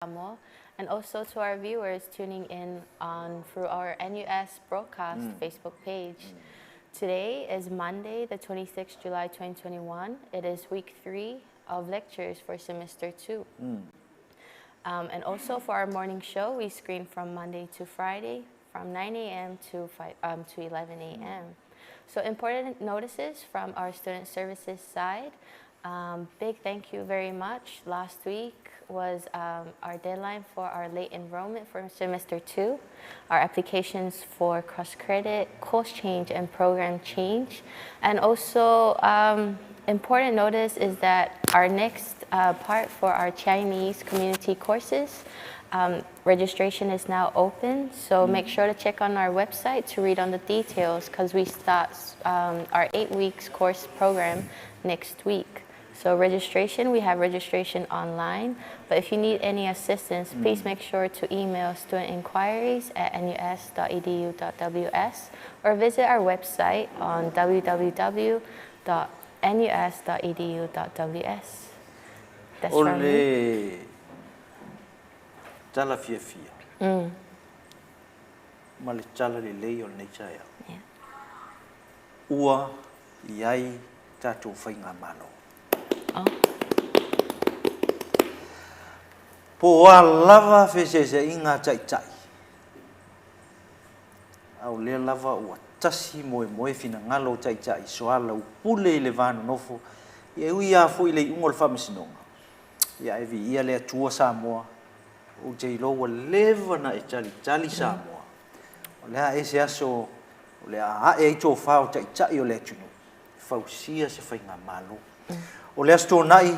Samoa, and also to our viewers tuning in on through our NUS broadcast Facebook page. Today is Monday, the 26th July 2021. It is week 3 of lectures for semester 2. And also for our morning show, we screen from Monday to Friday from 9 a.m. to 5, to 11 a.m. So important notices from our student services side. Big thank you very much. Last week was our deadline for our late enrollment for semester 2. Our applications for cross-credit, course change, and program change. And also, important notice is that our next part for our Chinese community courses, registration is now open. So make sure to check on our website to read on the details, because we start our 8 weeks course program next week. So registration, we have registration online, but if you need any assistance, please make sure to email studentinquiries@nus.edu.ws or visit our website on www.nus.edu.ws. That's O from me. Le tala fiafia ma le tala lelei o lenei taeao. Ua i ai tatou faigamalo. Po o a lava feeseeseaiga a taitai, a o lea lava ua tasi moemoe finagalo o taitai soalaupule i le va nonofo, ia e ui lava foi i le iuga o le faamasinoga, ia ae viia le Atua Samoa, ou te iloa ua leva ona e talitali Samoa, o le a ea se aso o le a ae ai tofa o taitai o le atunuu e fausia se faigamalo. O le Aso Toonai,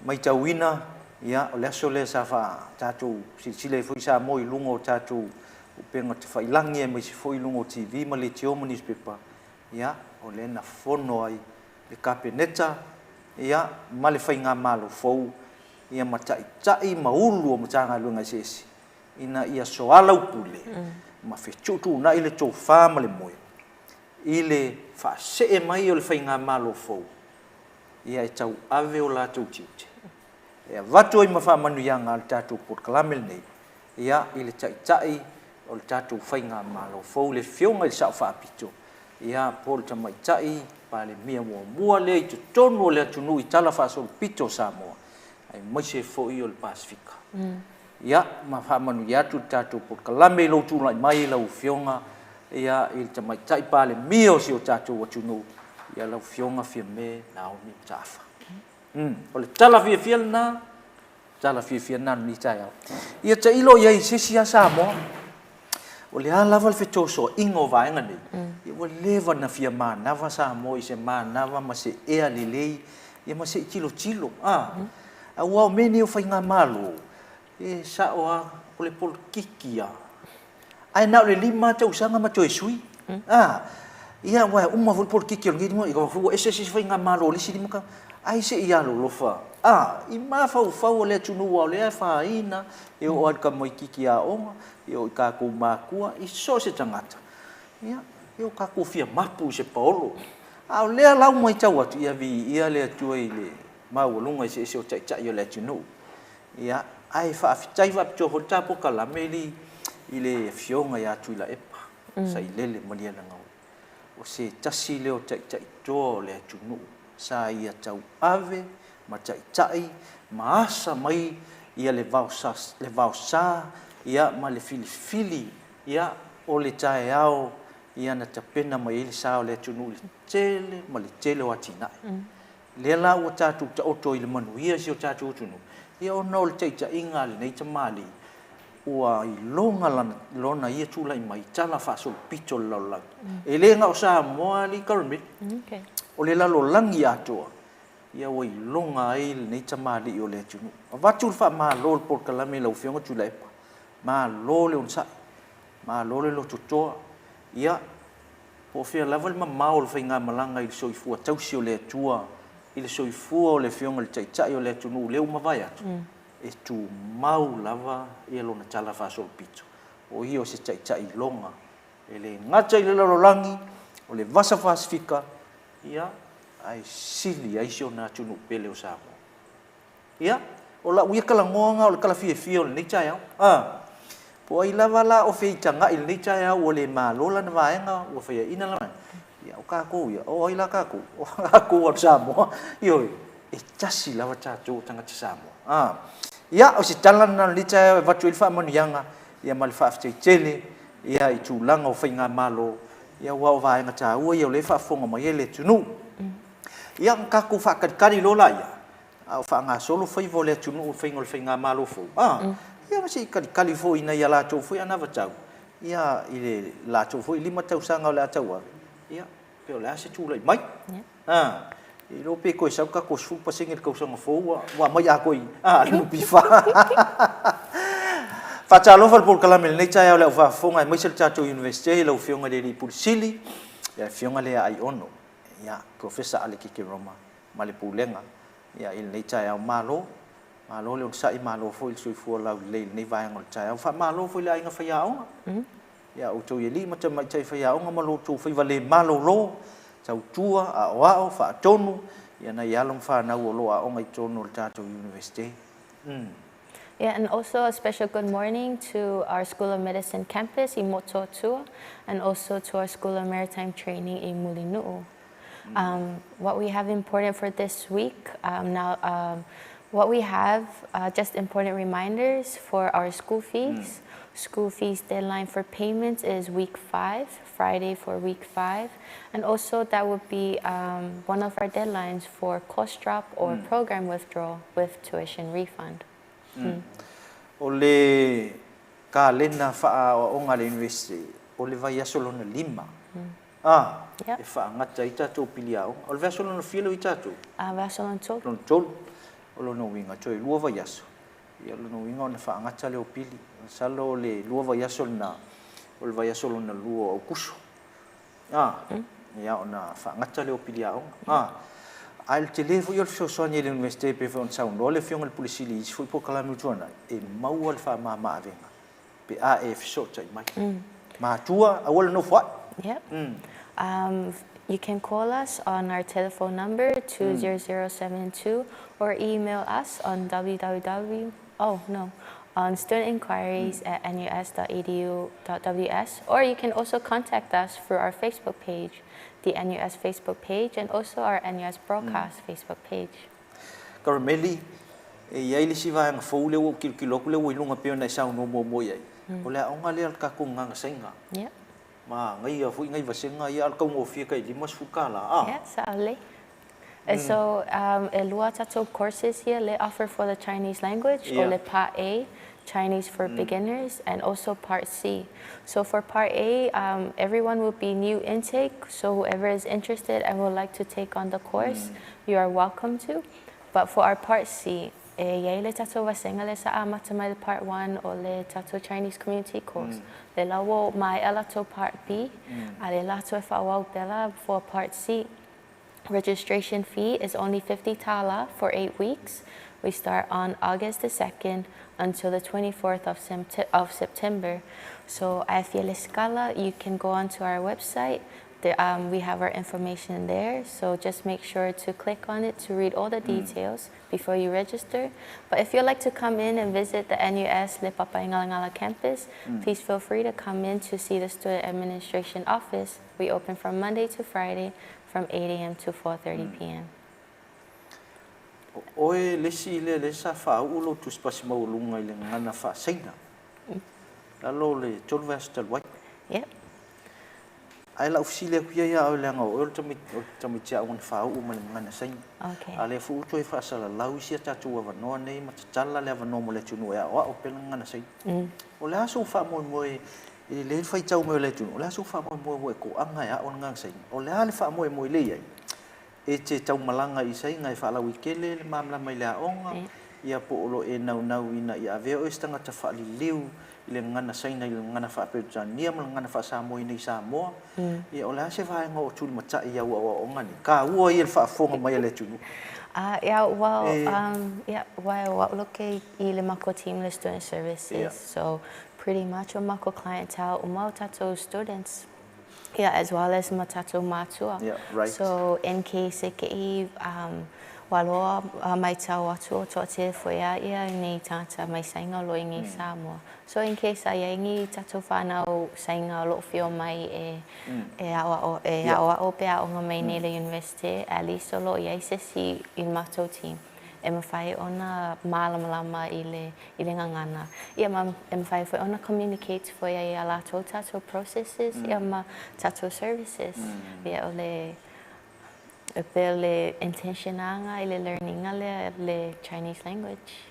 matauina, ia, o le aso lea sa faa tatou silasila ai foi Samoa i luga o tatou upega tafailagi aemaise foi i luga o TV ma leitio ma newspaper, ia, o lea na fono ai le Kapeneta, ia, ma le faigamalo fou, ia ma taitai ma ulu o Matagaluega eseese ina ia soalaupule ma fetuutuunai le tofa ma le moe i le faasee mai o le faigamalo fou, ia e tauave o latou tiute. E avatu ai ma faamanuiaga a le tatou polokalame lenei, ia, i le Taitai o le tatou faigamalo fou, le Afioga i le Sao Faapito, ia, po o le Tamaitai Palemia muamua lea i totonu o le atunuu i tala faasolopito o Samoa, aemaise foi o le Pasefika. Ia, ma faamanuia atu le tatou polokalame i lou tulai mai lau Afioga, ia, i le Tamaitai Palemia o si o tatou atunuu, ia, lau Afioga Fiame Naomi Mataafa. O le tala fiafia lena, tala fiafia lena o lenei taeao. Ia tailo i ai i se isi lava Samoa, o le a lava le fetosoaina o vaega nei, ia ua leva ona fia manava Samoa i se manava ma se ea lelei, ia ma se i tilotilo, a. Aua o mea nei o faigamalo, e sao lava, o le polokiki lava. Ae na o le 5 lava tausaga ma toe sui. A, ia aua e uma foi le polokiki o lenei 5, ia ua ese se isi faigamalo o le isi 5 tausaga. Ai se i alolofa, a, i mafaufau o le atunuu aua o lea e afaina, e oo lava i le tamaitiiti aoga, e oo i tatou matua, i so o se tagata, ia, e o tatou fia mapu i se paolo. A o lea la ua matau atu, ia viia le Atua i le maualuga eseese o taitai o le atunuu. Ia, ae faafetai faapitoa foi le ta polokalame i i le Afioga ia Tuilaepa Sailele Malielegaoi, o se tasi lea o taitai toa o le atunuu sa ia tauave ma taitai ma asa mai ia le vaosa, le vaosa ia ma le filifili ia o le taeao ia na tapena mai ai le sa o le atunuu i le tele ma le tele o atinae. Lea la ua tatou taoto i le manuia i si o tatou atunuu, ia ona o le taitaiga a lenei tamalii, ua iloga lana, lona ia tulai mai i tala faasolopito o le lalolagi. E le na o Samoa alii Karameli, o le lalolagi atoa, ia ua iloga ai lenei tamalii o le atunuu. Avatu le faamalo i le polokalame i lau Afioga Tuilaepa, malo le onosai, malo le lototoa, ia Po o fea lava le mamao o le faigamalaga i le soifua tausi o le Atua, i le soifua o le Afioga i le Taitai o le atunuu lea ua mavae atu, e tumau lava ia lona tala faasolopito, o ia o se Taitai iloga, e le gata i le lalolagi, o le Vasa Pasefika, ia, ae sili ai si ona atunuu pele o Samoa. Ia, O la'u ia talagoaga o le tala fiafia o lenei taeao. A! Po o ai lava la o feitaga'i i lenei taeao ua le malo lana vaega ua faiaina lana vaega, ia o tatou ia, o ai la tatou? O tatou a Samoa, ioe, e tasi lava tatou o tagata Samoa. A! Ia, o se tala lena o lenei taeao e avatu ai le faamanuiaga ia ma le faafetai tele ia i tulaga o faigamalo, ia aua o vaega taua ia o lea e faafofoga mai ai le atunuu. Ia, ona tatou faatalitali loa laia, a o faagasolo faiva o le atunuu i le faiga o le faigamalo fou, a, ia ma se i talitali foi i nai a latou foi anavatau, ia, i le latou foi 5 tausaga o le a tauave, ia, pe o le a se tulai mai. A, e iloa pe toe sau le tatou 10% i le tausaga fou ua aumai atoa i, a, le NPF. Faatalofa i le polokalame i lenei taeao i le au faafofoga aemaise le tatou Iunivesite i lau Afioga i le Alii Pule Sili, le Afioga lea Aiono, ia, Professor Alekeke Roma ma le Pulega ia i lenei taeao. Malo, malo le onosai, malo foi le soifua laulelei i lenei vaega o le taeao. Faamalo foi i le aiga faiaoga, ia outou i alii ma tamaitai faiaoga ma lo outou faiva le malolo, tautua, aoao, faatonu ia nai alo ma fanau o lo o aoga i totonu o le tatou Iunivesite. Yeah, and also a special good morning to our School of Medicine campus i Motootua and also to our School of Maritime Training i Mulinu'u. What we have important for this week, now, what we have, just important reminders for our school fees. School fees deadline for payments is week 5, Friday for week 5. And also that would be one of our deadlines for course drop or program withdrawal with tuition refund. O le kalena fa'aaoaoga a le Iunivesite, o le vaiaso lona 5, a, e fa'agata ai tatou piliaoga. O le vaiaso lona fia lea o i tatou? A, vaiaso lona tolu. Lona tolu. O lona uiga, toe 2 vaiaso. Ia, o lona uiga ona fa'agata lea o pili. Masalo o le 2 vaiaso lena, o le vaiaso lona 2 o Aukuso. A, ia ona fa'agata lea o piliaoga. A, ae o le tele foi o le fesoasoani a le Iunivesite e pei foi ona saunoa le Afioga i le Pule Sili i isi foi polokalame ua tuanai, e maua le faamama-avega pe a e fesootai mai. Matua, aua le nofoa'i. Yep. You can call us on our telephone number 20072 or email us on www oh no on studentinquiries@nus.edu.ws, or you can also contact us through our Facebook page, the NUS Facebook page, and also our NUS Broadcast Facebook page. Karameli, e i ai le isi vaega fou lea ua ou tilotilo atu lea ua i luga pei ona e saunoa muamua i ai, o le aoga lea a le tatou Gagasaina. Ma agaia foi nai vasega ia a o le taugofie tai $50, a? Yeah, sa'ole. And so, e lua tatou courses here le offer for the Chinese language, o le Part A, Chinese for Beginners, and also Part C. So for Part A, everyone will be new intake, so whoever is interested and would like to take on the course, you are welcome to. But for our Part C, e i ai le tatou vasega le sa amata mai le Part 1 o le tatou Chinese Community Course. Le la ua mae'a latou Part B, a le latou e fa'aauau pela for Part C. Registration fee is only 50 tala for 8 weeks. We start on August the 2nd until the 24th of September. So if you scala, you can go onto our website. There, we have our information there, so just make sure to click on it to read all the details before you register. But if you'd like to come in and visit the NUS Le Papaigalagala campus, please feel free to come in to see the Student Administration Office. We open from Monday to Friday from 8 a.m. to 4:30 p.m. O oe le isi lea lea sa faauu lou tusipasi maualuga i le gagana faasaina, lalo o le 3 vaiaso talu ai. Yep. Ae lau fesili atu ia ia oe leaga o oe o le tamaiti aoga na faauu ma le gagana saina. Okay. A lea foi ua toe faasalalau isi a tatou avanoa nei ma tatala le avanoa mo le atunuu e aoao pea le gagana saina. O le a sou faamoemoe i le faitau mai o le atunuu, o le a sou faamoemoe ua e toaga e ao le gagana saina? O le a le faamoemoe lea i ai? E te taumalaga i saina e faalauaitele le malamalama i le aoga, ia po o lo o e naunau ina ia avea oe se tagata faaliliu i le gagana saina i le gagana faa-Peretania ma le gagana faa-Samoa i inei i Samoa, ia o le a se vaega o tulimatai i au aoaoga nei? Taua ia le faafofoga mai a le atunuu. Yeah, well, yeah, well, ua loke i le makou team le student services, so pretty much o makou clientele uma o tatou students. Yeah, as well as ma tatou matua. Yeah, right. So in case e ke i Ua loa maitau atu o toatele foi a ia nei tagata mai Saina o lo o i nei Samoa. So in case a iai ni tatou fanau Saina o lo o fia omai e e aoao e aoao pe aoga mai nei le Universite, at least o lo o iai se isi i le matou team e mafai ona malamalama i le i le gagana. Ia ma e mafai foi ona communicate foi ai ia latou tatou processes ia ma tatou services. Ia o le E pei o le intention aga i le learning lea le Chinese language.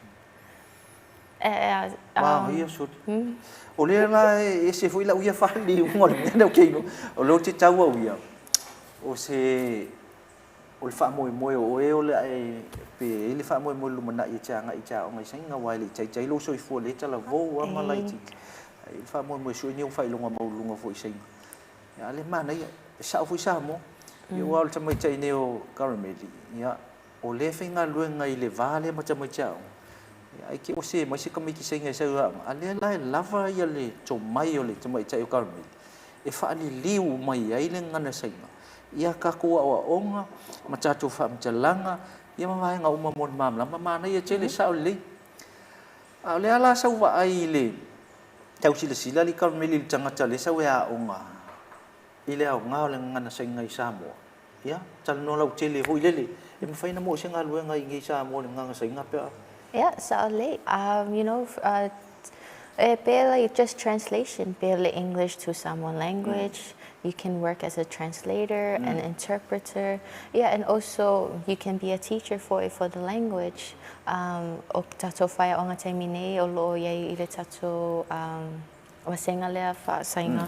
Manaia soli. O lea la e ese foi lau ia faaliliuga o le mea lea ou te iloa. O lea ou te tau au ia, o se o le faamoemoe o oe o le a e pe i ai le faamoemoe i le lumanai e te agai e te aoga i Saina aua e le i taitai lou soifua i lea talavou lava ma laitiiti. Ae i ai le faamoemoe e sue ni ou faailoga maualuluga foi i Saina. A o lea e manaia, e sao foi Samoa. Ia aua o le tamaitai nei o Karameli, ia, o lea e faigaluega i le va lea ma tamaiti aoga, ia, ai te ose mai se tamaiti Saina e sau e aoga, a lea la e lava ia le tomai o le tamaitai o Karameli e faaliliu mai ai le gagana Saina i a tatou aoaoga ma tatou faamatalaga, ia ma vaega uma mo le malamalama. Manaia tele, sao lelei. A o le a la sau vaai i le Tau silasila le Karmeli i le tagata lea sau e aoga i le aoga o le gagana Saina i Samoa. Ia, talanoa lautele foi lele, e mafai ona maua se galuega i inei i Samoa i le gagana Saina pe a. Yeah, sao lelei. You know, e pei like just translation, pei o le English to Samoan language, you can work as a translator, an interpreter, yeah, and also you can be a teacher for for the language. O tatou whaiaoga taimi nei o lo o iai i le tatou vasega lea faasaina,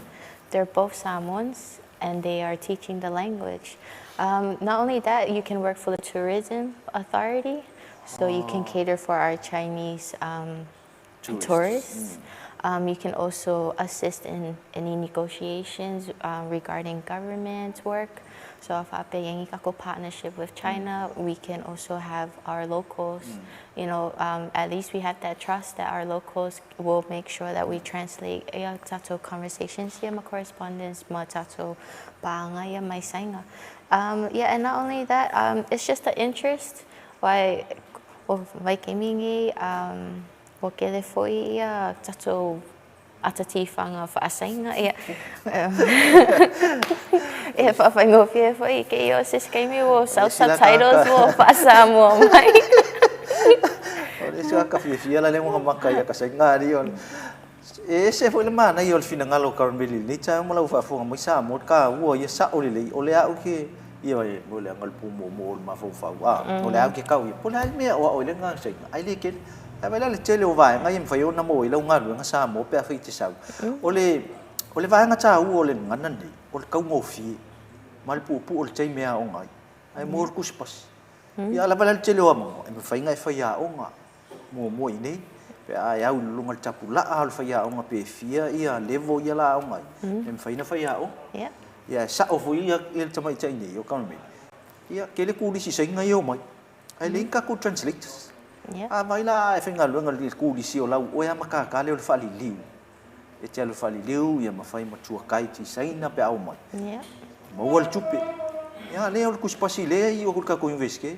they're both Samoans and they are teaching the language. Not only that, you can work for the tourism authority, so you can cater for our Chinese tourists. You can also assist in any negotiations regarding government work. So if I partnership with China, we can also have our locals. You know, at least we have that trust that our locals will make sure that we translate ia tatou conversations ia ma correspondence ma tatou pāga ia mai Saina. Yeah, and not only that, it's just the interest. Why, o vaitaimi nei, ua kele foi ia tatou ata tīwhanga whaasaina, ia, e whawhaingofie foi i keia o se isi kaimi ua sau subtitles ua whaasamoa mai. O le isi ka fiafia la le ua maka ia ka saina ali o E ese foi le manaia o le finagalo o Karameli i lenei taeao ma lau faafofoga mai Samoa, taua ia sao lelei, o le a ou ke ia e mo le aga le pu muamua o le mafaufau, a, o le a ou ke kau ia, po o le a le mea o ao ai le agaga saina, ai le kele. Ae vaai la le tele o vaega ia e mafai ona maua ai lau galuega Samoa pe afai e te sau. O le, o le vaega taua o le gagana lenei, o le taugofie ma le puupuu o le taimi e aoga ai, ae maua le tusipasi. Ia a lava la le tele o avanoa, e mafai ona e faiaoga muamua i inei, pe a e au i luga o le tapulaa o le faiaoga pe fia ia level ia la aoga ai, e mafai ona faiaoga. Ia e sao foi ia le tamaitai nei o Carmel, ia tele kulisi Saina ia omai, ae leai ni tatou translators. A vaai la a e faigaluega i le kulisi o lau oe lava matata lea o le faaliliu, e te alu e faaliliu ia ma fai ma tour guide i Saina pe a omai, maua le tupe. Ia lea o le tusipasi lea e i o i le tatou Universite.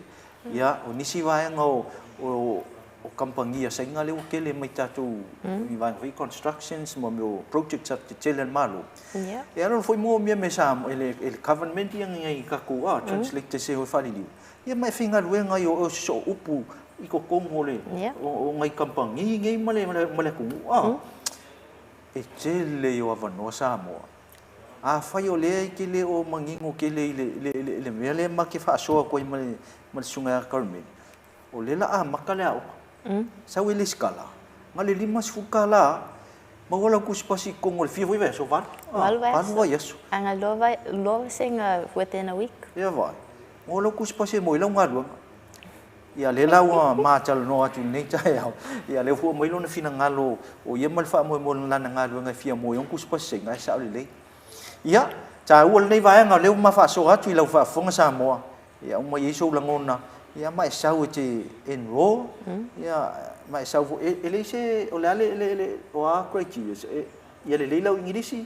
Ia, o nisi vaega o, o, o kamupani a Saina lea ua tele mai tatou i vaega foi constructions ma mea o projects a tetele a le Malo. E alualu foi manaomia me sa e le, e le government ia nai tatou a translators e o e faaliliu. Ia ma e faigaluega ai o oe o se soo upu i totonu o le o, o nai kamupani nei ma le, ma le atunuu a. E tele i o avanoa Samoa. Afai o lea e te le o manino tele i le mea lea ma te faasoa atu ai ma le Susuga ia Carmel, o lea la amata le aoga. Sau e lesitala, na le $50, maua lau tusipasi i totonu o le fia foi vaiaso, valu, valu vaiaso. A na lua vasega within a week. Ia vaai, maua lau tusipasi e maua ai lau galuega. Ia lea la ua ma talanoa atu i lenei taeao, ia lea foi ua aumai lona finagalo o ia ma le faamoemoe o lana galuega e fia moe ai ona tusipasi saina, e sao lelei. Ia, taua lenei vaega o lea ua ma faasoa atu i lau faafofoga Samoa, ia aumai ai sou lagona, ia ma e sau e te enroll, ia ma e sau foi, e leai se, o le a le, o a criteria, ia lelei lau Igilisi?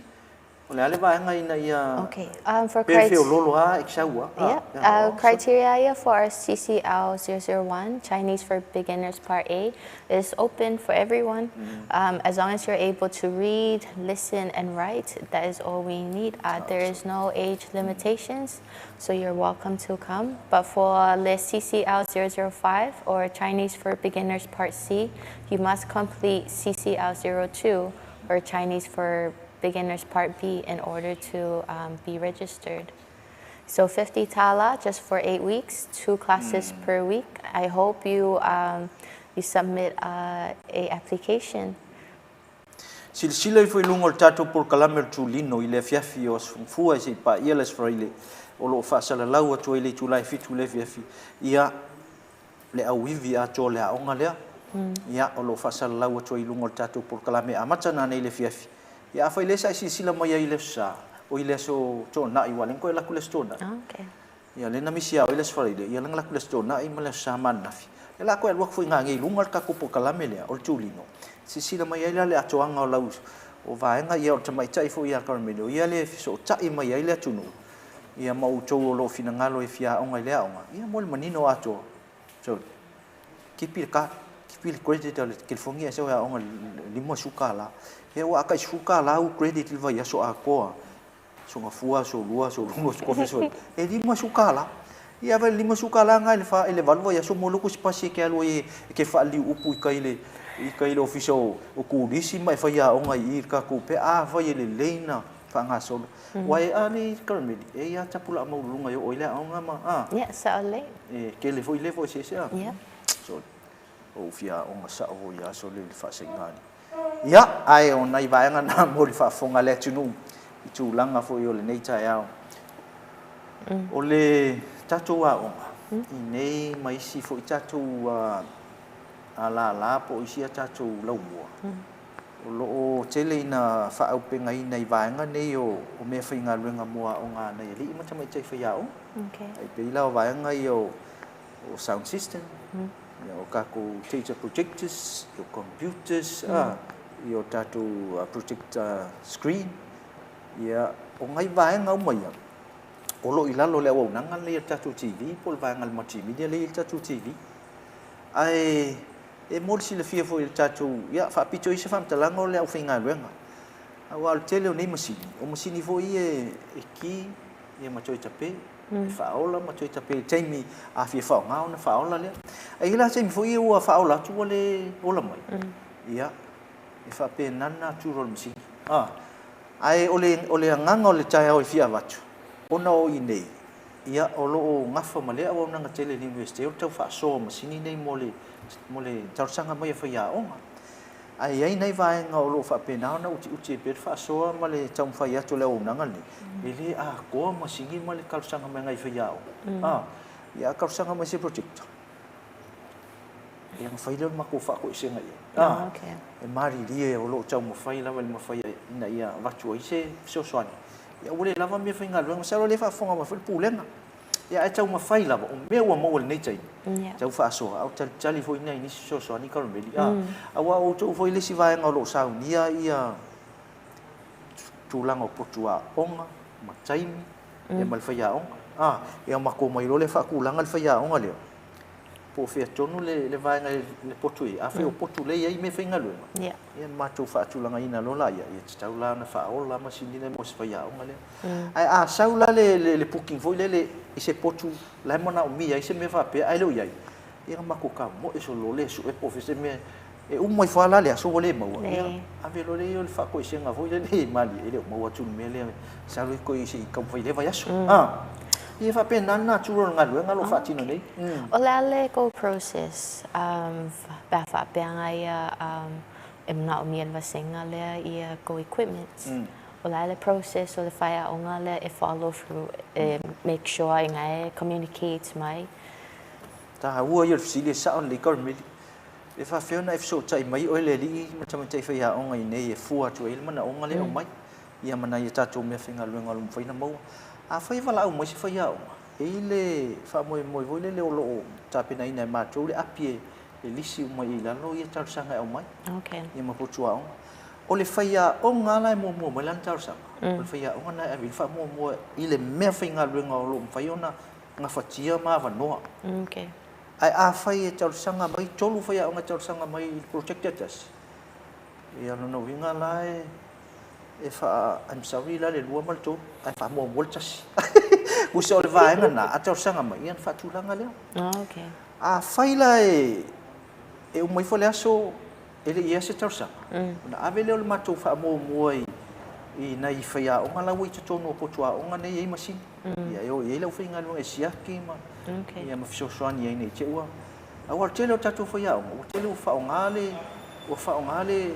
O le a le vaega ina ia Okay. For pe feoloolo lava e sau a. Yeah. Criteria for our CCL 001, Chinese for Beginners Part A, is open for everyone. As long as you're able to read, listen, and write, that is all we need. There is no age limitations, so you're welcome to come. But for the CCL 005 or Chinese for Beginners Part C, you must complete CCL 02 or Chinese for Beginners Part B in order to be registered. So 50 tala just for 8 weeks, 2 classes per week. I hope you submit a application. Silasila ifo i luga o le tatou polokalame o le Tulino i le afiafi o Aso Gafua seia paia le Aso Faraile o lo o faasalalau atu ai le itula e 7 i le afiafi ia le auivi atoa o le aoga lea. Ia, o lo o faasalalau atu ai i luga o le tatou polokalame e amata nanei i le afiafi. Ia, afai lea sa e silasila mai ai i le Aso Sa, oi le Aso Toonai, aua o lea na toe alu atu le Aso Toonai. Ia, lea na misi ia oe le Aso Faraile, ia lea na alu atu le Aso Toonai ma le Aso Sa ma ananafi. Ia, o le a toe alu atu foi nanei i luga o le tatou polokalame lea o le Tulino. Silasila mai ai la le atoaga o lau o vaega, ia o le tamaitai foi ia Carmelo, o ia lea e fesootai mai ai le atunuu, ia ma outou o lo o finagalo e fia aoga i lea aoga, ia mo le manino atoa. So, kipi le card, kipi le credit a le telefoni ae sau e aoga i le $50. Ia aua a tai $10 ua credit i le vaiaso atoa, aso Gafua, aso Lua, aso Luma, aso Tofi, aso Lima, e $50. Ia ave le $50 lena i le fa, i le 8 vaiaso mo lou tusipasi e te alu ai e te faaliliu upu i tai i le i tai i le ofisa o turisi ma e faiaoga i i i le tatou pe afai e lelei na faagasolo. Aua e a nei Carmeli, e i ai lava tapulaa maualuluga e oo ai le aoga ma a. Ia, sao lelei. E tele foi lea eseese a. Ia. So, o ou fia aoga sao foi ia aso lea i le faasaigani. Ia, ae o nai vaega na mo le faafofoga a le atunuu i tulaga foi o lenei taeao. O le tatou aoga i nei ma isi foi tatou lala po o isi a tatou laumua, O lo o tele ina faaaupegaina i vaega nei o meafaigaluega mo aoga a nai alii ma tamaitai faiaoga. E pei la o vaega ia o sound system, o tatou data projectors, o computers, o tatou projector screen. Ia, o nai vaega uma ia, o lo o i lalo o le auaunaga lenei a le tatou TV po o le vaega a le multimedia lea e i ai le tatou TV. Ae E mo le silafia foi e le tatou, ia, faapito i se faamatalaga o le aufaigaluega. Aua o le tele o nei masini, o masini foi ia e ki ia ma toe tape, e faaola ma toe tape i le taimi a fia faaaoga ona faaola lea. Ae i ai la taimi foi ia ua faaola atu ua le ola mai, ia, e faapena le natura o le masini. Ae o le, o le agaga o le taeao e fia avatu, ona o i nei, Ia, o lo o gafa ma lea auaunaga tele i le Iunivesite o le tau faasoa o masini nei mo le mo le talosaga mai a faiaoga. Ae i ai nai vaega o lo o faapena ona utiuti ai pea le faasoa ma le taumafai atu o le auaunaga lenei, e le atoa masini ma le talosaga mai a nai faiaoga. A, ia a talosaga mai se projector, ia ona fai lea o le matou faatoesega i ai. A, e malilie o lo o taumafai lava i le mafai ina ia avatu ai se fesoasoani. Ia ua le lava mea faigaluega, masalo o lea e faafofoga mai foi le Pulega. Ia ae taumafai lava, o mea ua maua i lenei taimi, tau faasoa, a o talitali foi nai nisi fesoasoani Karmeli. A, aua o outou foi le isi vaega o lo o saunia ia tulaga o potu aoga ma taimi ia ma le faiaoga. A, ia matou omai loa lea faatulaga le faiaoga lea, po o fea tonu le vaega i le potu e i ai. Afai o potu lea e i ai meafaigaluega, ia ona matou faatulagaina loa laia, ia tatau la ona faaola masini lea mo se faiaoga lea. Ae a sau la le booking foi lele i se potu la e manaomia ai se mea faapea ae le o i ai, ia ona matou tamoe solo loa lea e sue po o fea se mea e uma ifo lava la le aso ua le maua, ia ave loa lea o le faatoesega foi lele malie e le o maua atu le mea lea, sau lea toe se i taumafai i lea vaiaso. Ia e faapena le natura o le galuega o lo o faatino nei. O le a le kou process pe a faapea nga ia e manaomia le vasega lea ia kou equipments? O le a le process o le faiaoga lea e follow through e make sure i nga e communicate mai? Taua ia o le fesili e sao lelei Carmeli. E faafefea ona e fesootai mai oe le alii ma tamaitai faiaoga i inei e fua atu ai le manaoga lea e aumai ia ma nai a tatou meafaigaluega o lo o mafai ona maua. Afai e valaau mai se faiaoga, e i ai le faamoemoe foi lele o lo o tapenaina e matou le api e lisi uma i lalo ia talosaga e aumai ia ma potu aoga. O le faiaoga lava la e muamua mai lana talosaga, o le faiaoga lena e ave i ai le faamuamua i le mea faigaluega o lo o mafai ona gafatia ma avanoa. Okay. Ae afai e talosaga mai, tolu faiaoga e talosaga mai i le project e tasi, ia o lona uiga la e e faa, I'm sorry la le lua ma le tolu, ae faamuamua le tasi. Tusa o le vaega lena, a talosaga mai, ia ona faatulaga lea. Okay. Afai la e e uma ifo le aso e le i i ai se talosaga, ona ave lea o le matou faamuamua i i nai faiaoga la ua i totonu o potu aoga nei e i ai masini. Ia e o i ai le aufaigaluega e siaki ma ia ma fesoasoani ai ne i te i ua aua o le tele o tatou faiaoga ua tele ua faaaoga le ua faaaoga le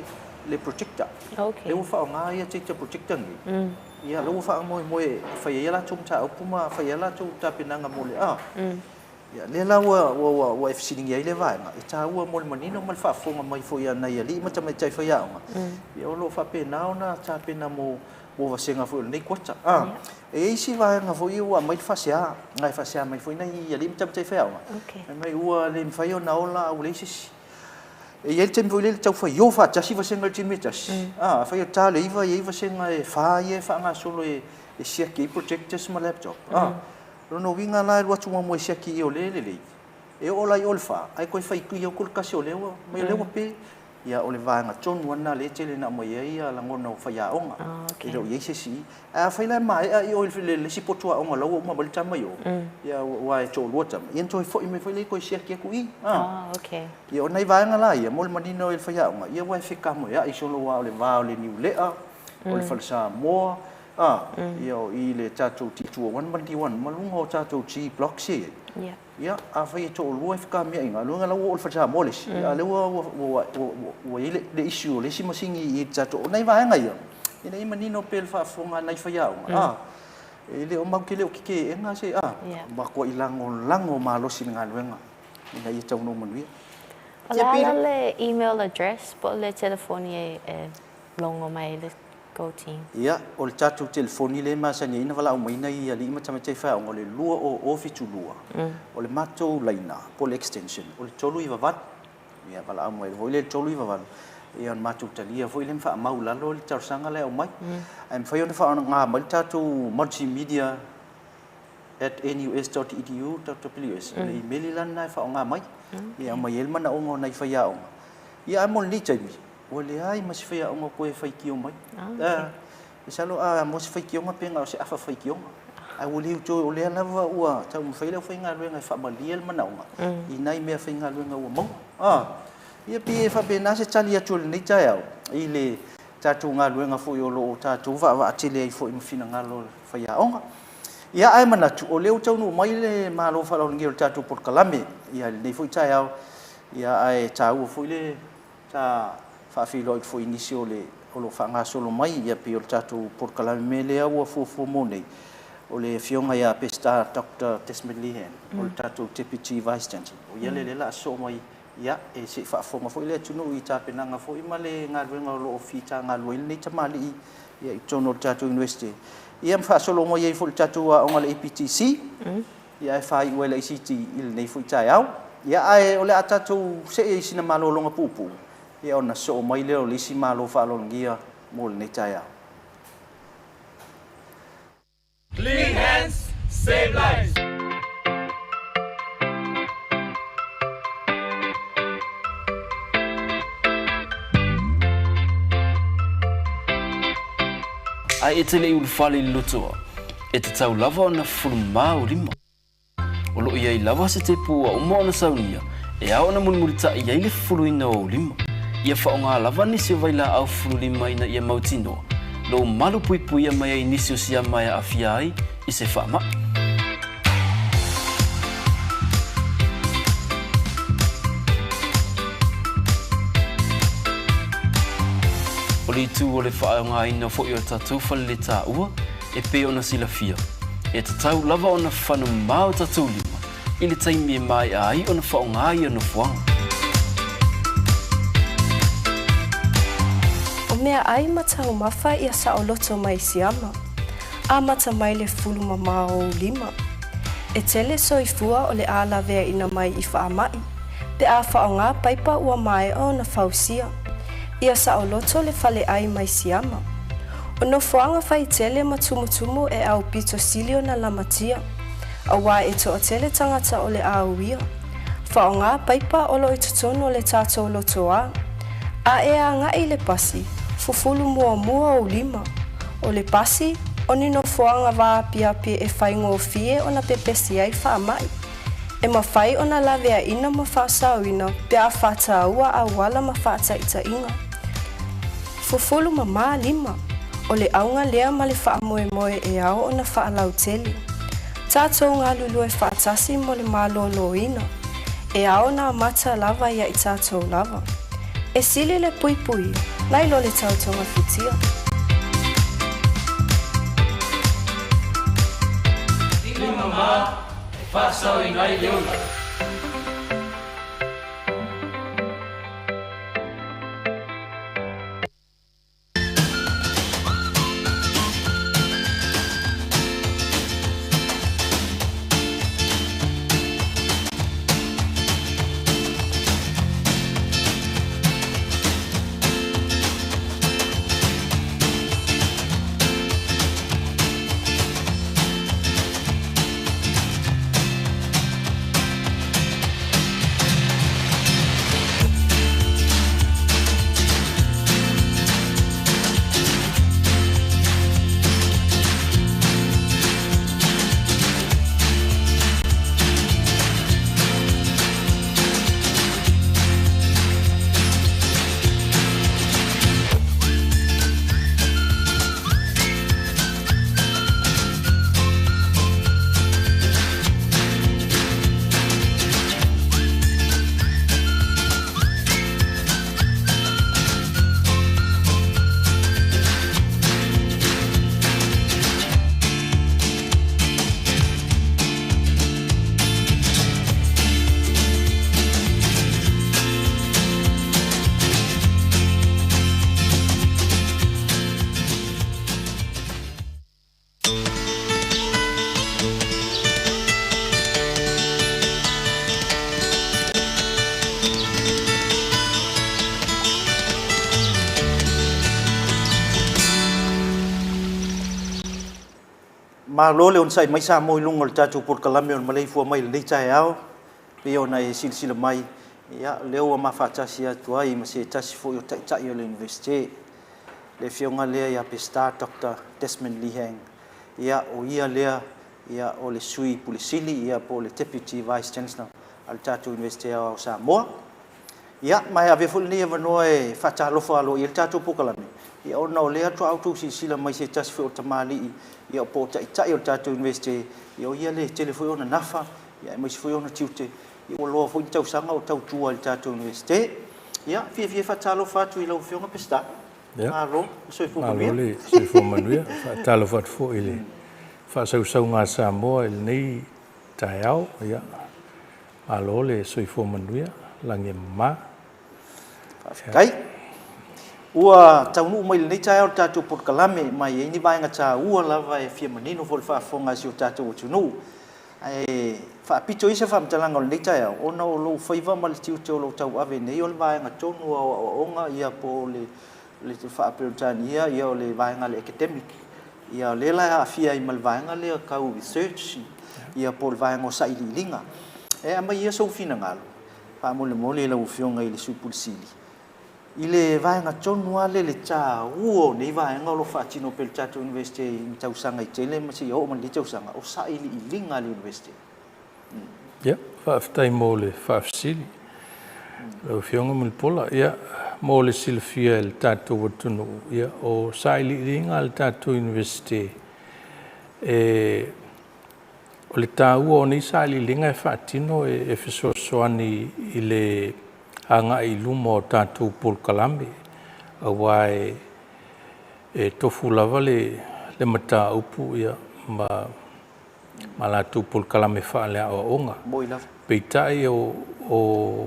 le projector. Okay. Lea ua faaaoga ia data projector nei. Ia lea ua faamoemoe e fai ai a latou mataupu ma fai ai a latou tapenaga mo le a. Ia, lea la ua, ua, ua, ua e fesiligia ai lea vaega, e taua mo le manino ma le faafofoga mai foi a nai alii ma tamaitai faiaoga, ia o lo o faapena ona tapena mo, mo vasega foi o lenei kuata. A, e i ai isi vaega foi ia ua aumai le faasea, na e faasea mai foi nai alii ma tamaitai faiaoga, fai mai ua le mafai ona ola a ua leai se isi. E i ai le taimi foi lele tau faio faatasi vasega i le taimi e tasi, a, afai e ta le 9 e i ai vasega e fa ia e faagasolo e, e siaki ai projectors ma laptop, a. O lona uiga la e alu atu muamua e siaki i o lea e lelei, e oo la i o le fa, ae toe fai atu le tasi o lea ua mai o lea ua pe. Ia o le vaega tonu lava lena lea e tele ina aumai ai lagona o faiaoga. E le o i ai se isi i. Ae afai la e maea i o i le isi potu aoga o la ua uma mai le tama i o, ia aua e toalua tama, ia ona toe foi mai foi lea toe siaki atu i. Ia o nai vaega la ia mo le manino i le faiaoga, ia aua e fetamoeai solo aua o le va o le Niulea, o le Fale Samoa, A, ia o i le tatou T201 ma le D1 ma luga o tatou G blocks ia e i ai. Ia, afai e toalua e fekamiai i galuega, la ua oo i le Fale Samoa le isi, a o lea ua, ua, ua, ua, ua i ai le, le issue o le isi masini i le tatou, o nai vaega ia, ina ia manino pea le faafofoga a nai faiaoga, a, e le o matou te le o teteena se, a, matuai lagolago malosi i le galuega ina ia taunuu manuia. O le a la le email address po o le telefoni e logo mai ai le tou team? Ia, o le tatou telefoni lea e masani ai ona valaau mai nai alii ma tamaitai faiaoga, o le 2072, o le matou laina po o le extension, o le 398. Ia, valaau mai foi lea i le 398, ia ona matou talia foi lea ma faamau i lalo le talosaga la e aumai. Ae mafai ona faaaoga mai le tatou multimedia at nus.edu.ws, o le imeli la lena e faaaoga mai, e aumai ai le manaoga o nai faiaoga. Ia, ae mo lenei taimi, Ua leai ma se faiaoga toe faitio mai. Ah, masalo a maua se faitioga pe na o se afa faitioga. Ae ua le toe, o lea lava ua taumafai le aufaigaluega e faamalie le manaoga i nai mea faigaluega ua maua. Ah, ia pei e faapena se tali atu o lenei taeao i le tatou galuega foi o lo o tatou vaavaatele ai foi ma finagalo o faiaoga. Ia, ae manatu, o lea ua taunuu mai le malo faaaloalogia o le tatou polokalame ia i lenei foi taeao, ia ae taua foi le Sa faafeiloai atu foi i nisi o le o lo o faagasolo mai, ia pei o le tatou polokalame lea ua fuafua mo nei, o le Afioga ia Peseta Doctor Desmond Lehan, o le tatou Deputy Vice Chancellor. O ia lea o lea o le a sosoo mai, ia, e se i faafofoga foi le atunuu i tapenaga foi ma le galuega o lo o fita galue ai lenei tamalii ia i totonu o le tatou University. Ia ma faasolo mai ai foi i le tatou aoga a le APTC, Ia ae faaiu ai le ICT i lenei foi taeao. Ia ae o le a tatou see i sina malologa puupuu, ia ona sosoo mai lea o le isi malo faaaloalogia mo lenei taeao. Clean hands, save lives. Ae e te le i ulufale i le lotoa, e tatau lava ona fufulu mā o lima. O lo o i ai lava se tepu ua uma ona saunia e ao ona mulimulitaʻi ai le fufuluina o ou lima. Ia faaaoga lava nisi o vailaau fufulu lima ina ia mautinoa lou malu puipuia mai ai nisi o siama e aafia ai i se faamaʻi. O le itu o le faaaogaina foi o tatou faleletaua e pei ona silafia, e tatau lava ona fano mamao tatou lima i le taimi e maea ai ona faaaoga ia nofoaga. O meaʻai ma taumafa ia saoloto mai siama. Amata mai le fulu mamao o ou lima. E tele soifua o le a laveaina mai i faamaʻi, pe a faaaoga paipa ua maea ona fausia. Ia saoloto le faleai mai Siama. O nofoaga faitele ma tumutumu e aupito sili ona lamatia, auā e toatele tagata o le a uia. Faaaoga paipa o lo o i totonu o le tatou lotoa. A e agai i le pasi, fufulu muamua ou lima. O le pasi, o ni nofoaga vaapiapi e faigofie ona pepesi ai faamai. E mafai ona laveaina ma faasaoina pe a faataua auala ma faataitaiga. Fufulu mamā lima, o le auga lea ma le faamoemoe e ao ona faalautele. Tatou galulue faatasi mo le malōlōina, e ao ona amata lava ia i tatou lava. E sili le puipui nai lo le tau togafitia. Lima mamā e faasaoina ai le ola. Malo le onosai mai Samoa i luga o le tatou polokalame o le maleifua mai i lenei taeao, pei ona e silasila mai, ia, o lea ua ma faatasi atu ai ma se tasi foi o Taitai o le Iunivesite, le afioga lea ia Peseta Doctor Desmond Lee Hang. Ia, o ia lea, ia, o le Sui Pule Sili, ia, po o le Deputy Vice Chancellor a le tatou Iunivesite Aoao o Samoa. Ia, ma e avea foi lenei avanoa e faatalofa aloaia ai le tatou polokalame, ia, ona o lea faatoa outou silasila mai i se tasi foi o tamalii, ia, po o Taitai o le tatou Iunivesite, ia, o ia lea e tele foi ona nafa, ia, aemaise foi ona tiute, ia, ua loa foi ni tausaga o tautua i le tatou Iunivesite. Ia, fiafia e faatalofa atu i lau Afioga Peseta. Malo le soifua manuia. Malo le soifua manuia. Faatalofa atu foi i le faasausauga a Samoa i lenei taeao. Ia, malo le soifua manuia, lagi e mama. Faafetai. Ua taunuu mai i lenei taeao le tatou polokalame, ma e i ai ni vaega taua lava e fia manino foi i le faafofoga a si o tatou atunuu. Ae faapito i se faamatalaga o lenei taeao, ona o lou faiva ma le tiute o lo o tauave nei o le vaega tonu o aoaoga ia po o le faa-Peretania ia o le vaega a le academic. Ia o lea la e aafia ai ma le vaega lea tau research ia po o le vaega o sailiiliga. E aumai ia sou finagalo faamolemole i lau Afioga i le Sui Pule Sili I le vaega tonu lava lea i le taua o nei vaega o lo o faatino pea e le tatou Iunivesite i tausaga e tele ma seia oo mai i lenei tausaga, o sailiiliga a le Iunivesite. Ia, faafetai mo le faafesili, lau Afioga Mulipola. Ia, mo le silafia e le tatou atunuu, ia, o sailiiliga a le tatou Iunivesite, e, o le taua o nei sailiiliga e faatino e fesoasoani i le agai i luma o tatou polokalame, aua e tofu lava le mataupu ma ma latou polokalame faaleaoaoga. Peitai o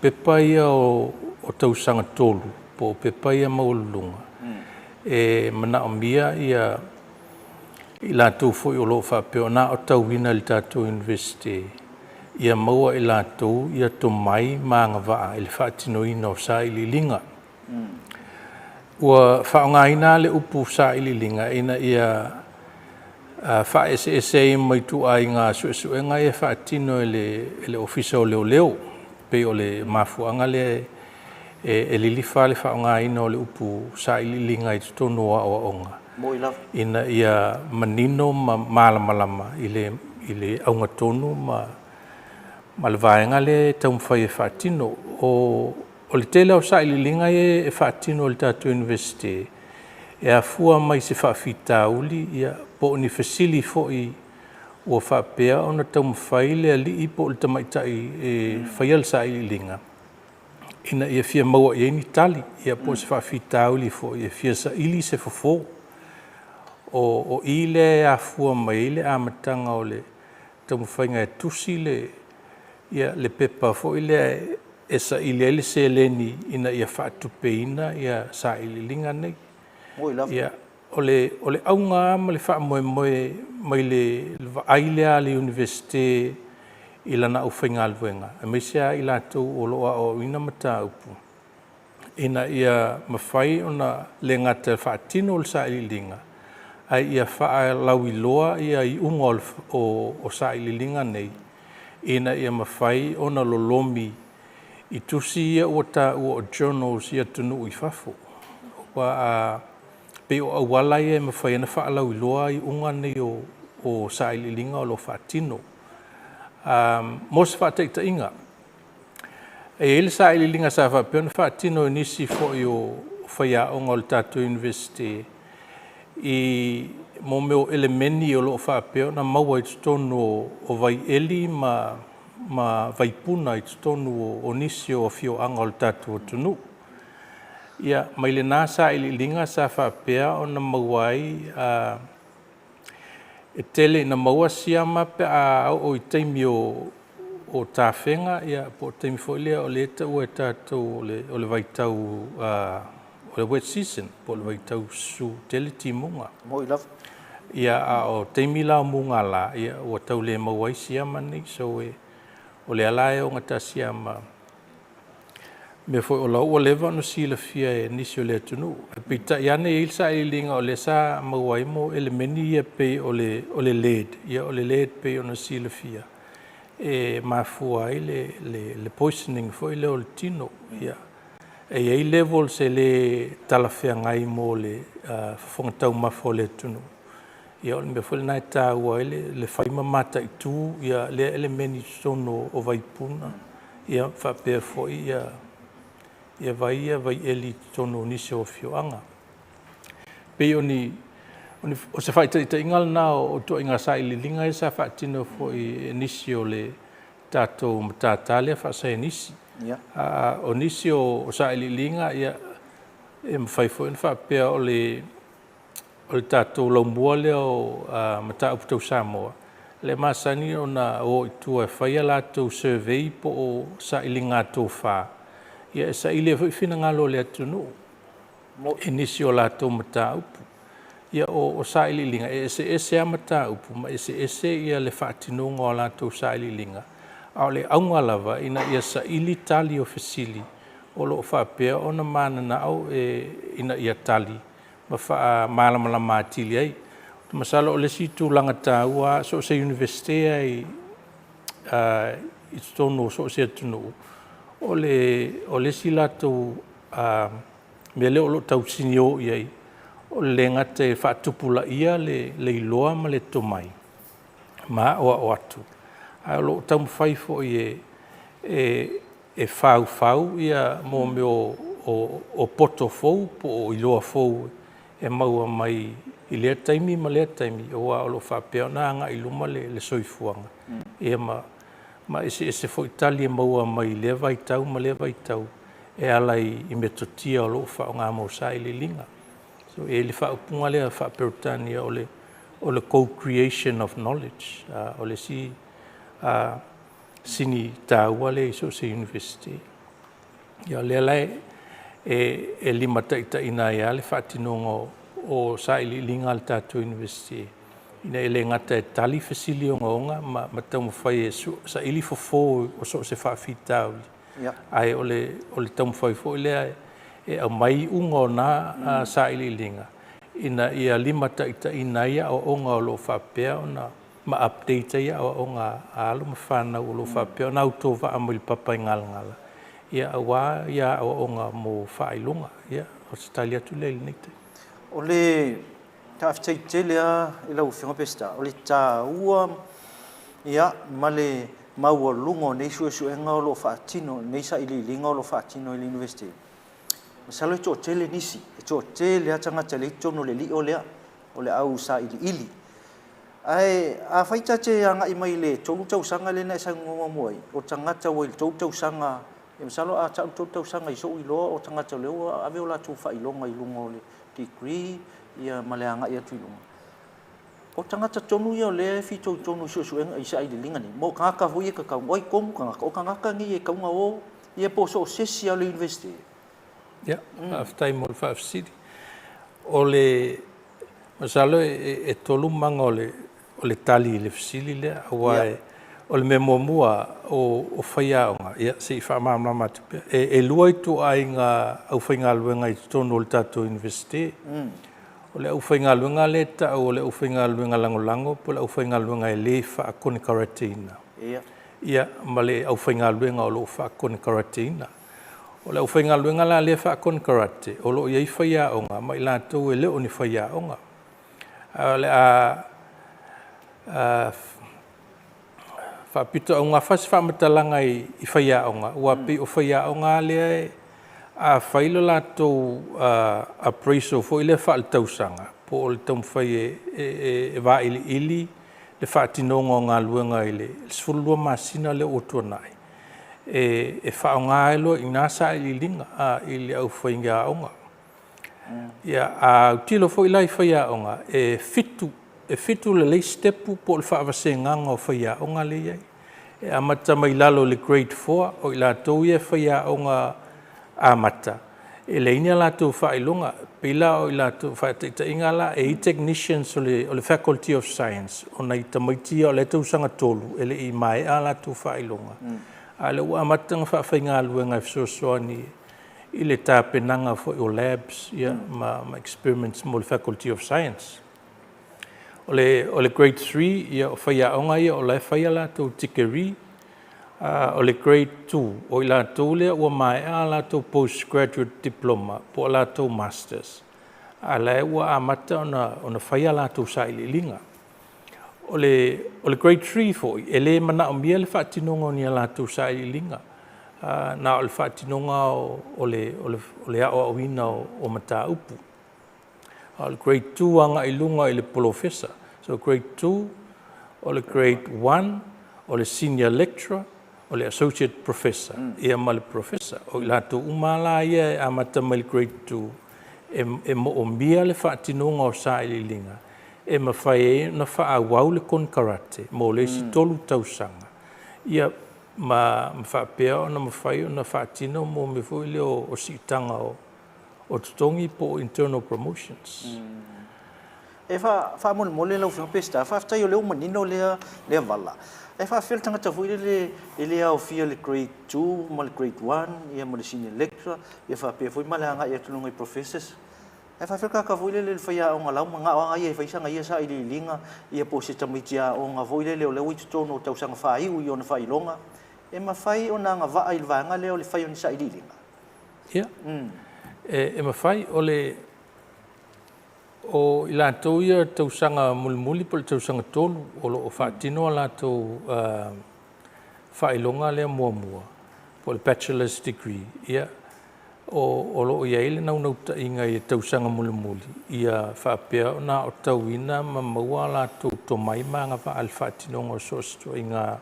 pepa ia o tausaga tolu po o pepa ia maualuluga, e manaomia ia i latou foi o lo o faapea ona aotauina i le tatou Iunivesite, ia maua e latou ia tomai ma agavaa i le faatinoina o sailiiliga. Ua faaaogaina le upu sailiiliga ina ia faaeseese ai ma ituaiga suesuega ia e faatino e le Ofisa o Leoleo. Pei o le mafuaaga lea e lilifa le faaaogaina o le upu sailiiliga i totonu o aoaoga ina ia manino ma malamalama i le auga tonu ma le vaega lea e taumafai e faatino. O le tele o sailiiliga ia e faatino e le tatou Iunivesite e afua mai se faafitauli ia po o ni fesili foi ua faapea ona taumafai le alii po o le tamaitai e faia le sailiiliga ina ia fia maua i ai ni tali ia po o se faafitauli foi e fia saili se fofo. O i lea e afua mai ai le amataga o le taumafaiga e tusi le pepa foi lea e saili ai le seleni ina ia faatupeina ia sailiiliga nei. Ia, o le auga ma le faamoemoe mai le vaai lea a le Iunivesite i lana aufaigaluega, aemaise lava i latou o lo o aoaoina mataupu, ina ia mafai ona le gata e faatino le sailiiliga, ae ia faalauiloa ia iuga o sailiiliga nei, ina ia mafai ona lolomi i tusi ia ua taua o journals i atunuu i fafo. Aua pei o auala ia e mafai ona faalauiloa iuga nei o sailiiliga o lo o faatino. Mo se faataitaiga, e i ai le sailiiliga sa faapea ona faatino e nisi foi o faiaoga o le tatou Iunivesite i mo mea o elemeni o lo o faapea ona maua i totonu o vaieli ma vaipuna i totonu o nisi o afioaga o le tatou atunuu. Ia, mai lena sailiiliga sa faapea ona maua ai e tele ina maua siama pe a oo i taimi o tafega, ia po o taimi foi lea o lea e taua e tatou o le vaitau o le wet season, po o le vaitau susu tele timuga. Ia, a o taimi la o mugala, ia ua tau le maua ai siama nei. So o lea la e ogatasi lava ma mea foi o la ua leva ona silafia e nisi o le atunuu. Ae peitai ane e i ai le sailiiliga o lea sa maua ai mo elemeni ia pei o le lead. Ia o le lead pei ona silafia e mafua ai le poisoning foi lea o le tino. Ia, e i ai levels e le talafeagai mo le fofoga taumafa o le atunuu. Ia o le mea foi lena e taua ai le fai ma mataitu ia lea elemeni i totonu o vaipuna, ia faapea foi ia vai ia vaieli i totonu o nisi o afioaga. Pei o se faataitaiga lena o ituaiga sailiiliga ia sa faatino foi e nisi o le tatou matata lea faasaienisi. O nisi o sailiiliga, ia, e mafai foi ona faapea o le tatou laumua lea o mataupu tau Samoa, lea e masani ona o i tua e fai a latou survey po o sailiga tofa, ia e saili ai foi finagalo o le atunuu i nisi o latou mataupu. Ia o sailiiliga, e eseese lava mataupu ma eseese ia le faatinoga o latou sailiiliga, a o le auga lava ina ia saili tali o fesili o lo o faapea ona mananao ina ia tali ma faamalamalama atili ai. Masalo o le isi tulaga taua, so o se Iunivesite lava i totonu o so o se atunuu, o le isi latou mea lea o lo o tausinio i ai, o le le gata e faatupulaia le iloa ma le tomai ma aoao atu, ae o lo o taumafai foi e faufau ia mo mea o poto fou po o iloa fou e maua mai i lea taimi ma lea taimi, aua o lo o faapea ona agai i luma le soifuaga, ia ma eseese foi tali e maua mai lea vaitau ma lea vaitau e ala i metotia o lo o faaaoga mo sailiiliga. So, e i ai le faaupuga lea faa-Peretania o le co-creation of knowledge, o le isi sini taua lea i so o se Iunivesite. Ia o lea la e limataitaiina ai lava le faatinoga o sailiiliga a le tatou Iunivesite, ina ia le gata e tali fesili ogaoga ma taumafai e saili fofo o so o se faafitauli, ae o le taumafai foi lea e aumai iuga o na sailiiliga ina ia limataitaiina ai aoaoga o lo o faapea ona ma update ai aoaoga a alo ma fanau o lo o faapea ona autovaa mai le papa e galagala, ia, aua ia aoaoga mo faailoga. Ia, o se tali atu lea i lenei taimi. O le faafetai tele lava i lau Afioga Peseta, o le taua ia ma le maualuga o nei suesuega o lo o faatino, nei sailiiliga o lo o faatino e le Iunivesite. Masalo e toatele nisi, e toatele lava tagata lea e i totonu o le lio lea, o le au sailiili. Ae afai ta te agai mai i le 3 tausaga lea na e saunoa muamua ai, o tagata ua i le 3 tausaga, e masalo a tau le 3 tausaga i sou iloa o tagata o lea ua ave o latou faailoga i luga o le degree ia ma le agai atu i luga. O tagata tonu ia o lea e fitoitonu i suesuega i sailiiliga nei, mo tagata foi ia e tatau, o ai tonu tagata? O tagata nei e tatau ona o ia po o so o se isi lava o le Iunivesite. Ia, faafetai mo le faafesili. O le masalo e tolu maga o le tali i le fesili lea, aua o le mea muamua o faiaoga, ia se i faamalamalama atu pea. E lua ituaiga aufaigaluega i totonu o le tatou Iunivesite. O le aufaigaluega lea e tau o le aufaigaluega lagolago po o le aufaigaluega e le faakonekarateina. Ia, ma le aufaigaluega o lo o faakonekarateina. O le aufaigaluega la lea e faakonekarate, o lo o i ai faiaoga ma i latou e le o ni faiaoga. Ae o le a faapitoaugafa se faamatalaga i faiaoga, aua pei o faiaoga lava lea a fai le latou appraisal foi lea faaletausaga, po o le taumafai e vailiili le faatinoga o galuega i le 12 masina lea ua tuanai, e faaaoga ai loa i ina sailiiliga i le aufaiaoga. Ia, a autilo foi la i faiaoga, e 7, e 7 lelei sitepu po o le faavasegaga o faiaoga lea e i ai. E amata mai lalo i le Grade 4, o i latou ia e faiaoga amata, e leai ni a latou faailoga. E pei la o i latou, faataitaiga la, e i ai technicians o le Faculty of Science, o nai tamaiti ia o la e tausaga 3, e le i maea a latou faailoga, a o lea ua amata ona faafaigaluega e fesoasoani i le tapenaga foi o labs ma experiments mo le Faculty of Science. O le Grade 3, ia o faiaoga ia o la e fai a latou tikeri. O le Grade 2, o i latou lea ua maea a latou postgraduate diploma po o a latou masters, a o la e ua amata ona fai a latou sailiiliga. O le Grade 3 foi, e le manaomia le faatinoga o ni a latou sailiiliga, na o le faatinoga o le aoaoina o mataupu. A o le Grade 2 agai i luga i le polofesa. So Grade 2, o le Grade 1, o le senior lecturer, o le associate professor, ia ma le professor. O i latou uma la ia e amata mai le Grade 2, e moomia le faatinoga o sailiiliga e mafai ai ona faaauau le konekarate mo le isi 3 tausaga, ia ma faapea ona mafai ona faatino mo mea foi lea o siitaga o totogi po o internal promotions. E faamolemole lau Afioga Peseta, faafetai o lea ua manino lea vala. Ae faafefea le tagata foi lele e le aofia i le Grade 2 ma le Grade 1 ia ma le Senior Lecturer ia faapea foi ma le agai atu i luga i Professors. Ae faafefea le tagata foi lele le faiaoga la ua manao lava ia e fai sana ia sailiiliga ia po o se tamaiti aoga foi lele o lea ua i totonu o tausaga faaiu i ona faailoga, e mafai ona agavaa i le vaega lea o le fai o ni sailiiliga? Ia, e mafai. O le o i latou ia tausaga mulimuli po o le tausaga 3 o lo o faatino a latou faailoga lea muamua po o le bachelor's degree, ia, o lo o i ai le naunautaiga i le tausaga mulimuli ia faapea ona aotauina ma maua a latou tomai ma agavaa i le faatinoga o so o se ituaiga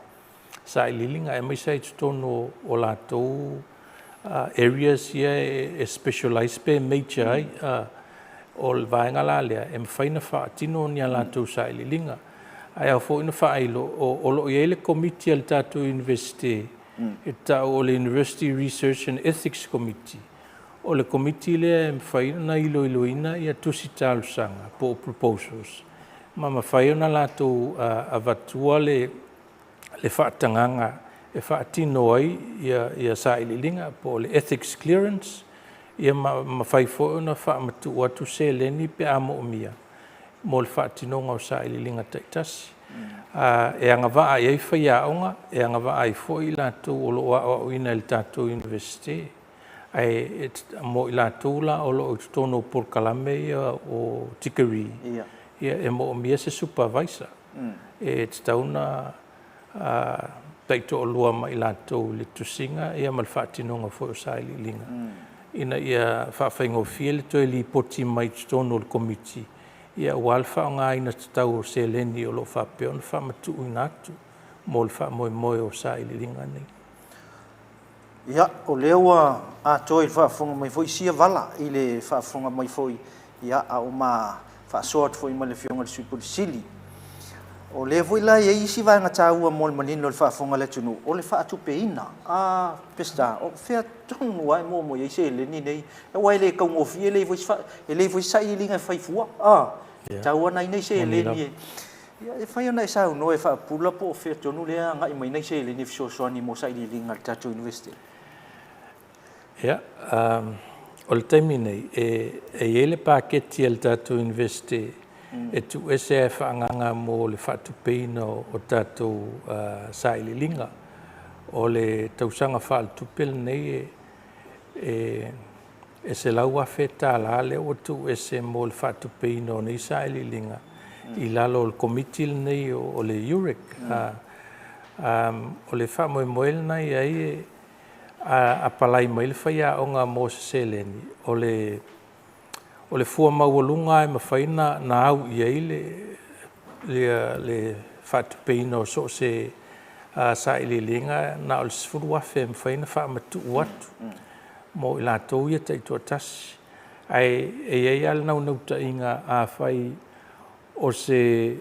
sailiiliga, aemaise ai i totonu o latou areas ia e specialize pe major ai. O le vaega la lea e mafai ona faatino ni a latou sailiiliga. Ae ao foi ona faailo, o lo o i ai le komiti a le tatou Iunivesite e tau o le University Research and Ethics Committee. O le komiti lea e mafai ona iloiloina ia tusi talosaga po o proposals ma mafai ona latou avatua le faatagaga e faatino ai ia sailiiliga po o le ethics clearance. Ia ma mafai foi ona faamatuu atu seleni pe a moomia mo le faatinoga o sailiiliga taitasi. E agavaa i ai faiaoga, e agavaa ai foi i latou o lo o aoaoina i le tatou Iunivesite. Ae mo i latou la o lo o i totonu o polokalame ia o tikeri, ia e moomia se supervisor e tatau ona taitoalua ma i latou i le tusiga ma le faatinoga foi o sailiiliga ina ia faafaigofie le toe lipoti mai i totonu o le Komiti aua le faaaogaina tatau o seleni o lo o faapea ona faamatuuina atu mo le faamoemoe o sailiiliga nei. Ia, o lea ua atoa i le faafofoga mai foi sia vala i le faafofoga mai foi, ia, a o ma faasoa atu foi ma le Afioga i le Sui Pule Sili. O lea foi la e i ai isi vaega taua mo le manino i le faafofoga a le atunuu, o le faatupeina. A Peseta, o fea tonu lava e maua mai ai seleni nei? Aua e le taugofie, e leai foi se sailiiliga e fai fua, a, e tatau lava ona i ai nai seleni e... Ia, e mafai ona e saunoa e faapupula po o fea tonu lea e agai mai ai nai seleni e fesoasoani mo sailiiliga a le tatou Iunivesite? Ia, o le taimi nei, e i ai le paketi a le tatou Iunivesite e tuuese lava e faaagaaga mo le faatupeina o tatou sailiiliga. O le tausaga faaletupe lenei e $100,000 lea ua tuuese mo le faatupeina o nei sailiiliga i lalo o le Komiti lenei o le UREC. O le faamoemoe lena e i ai, a apalai mai le faiaoga mo se seleni, o le o le fua maualuga lava e mafai ona au i ai le faatupeina o so o se sailiiliga, na o le $10,000 e mafai ona faamatuu atu mo i latou ia taitoatasi. Ae i ai lava le naunautaiga, afai o se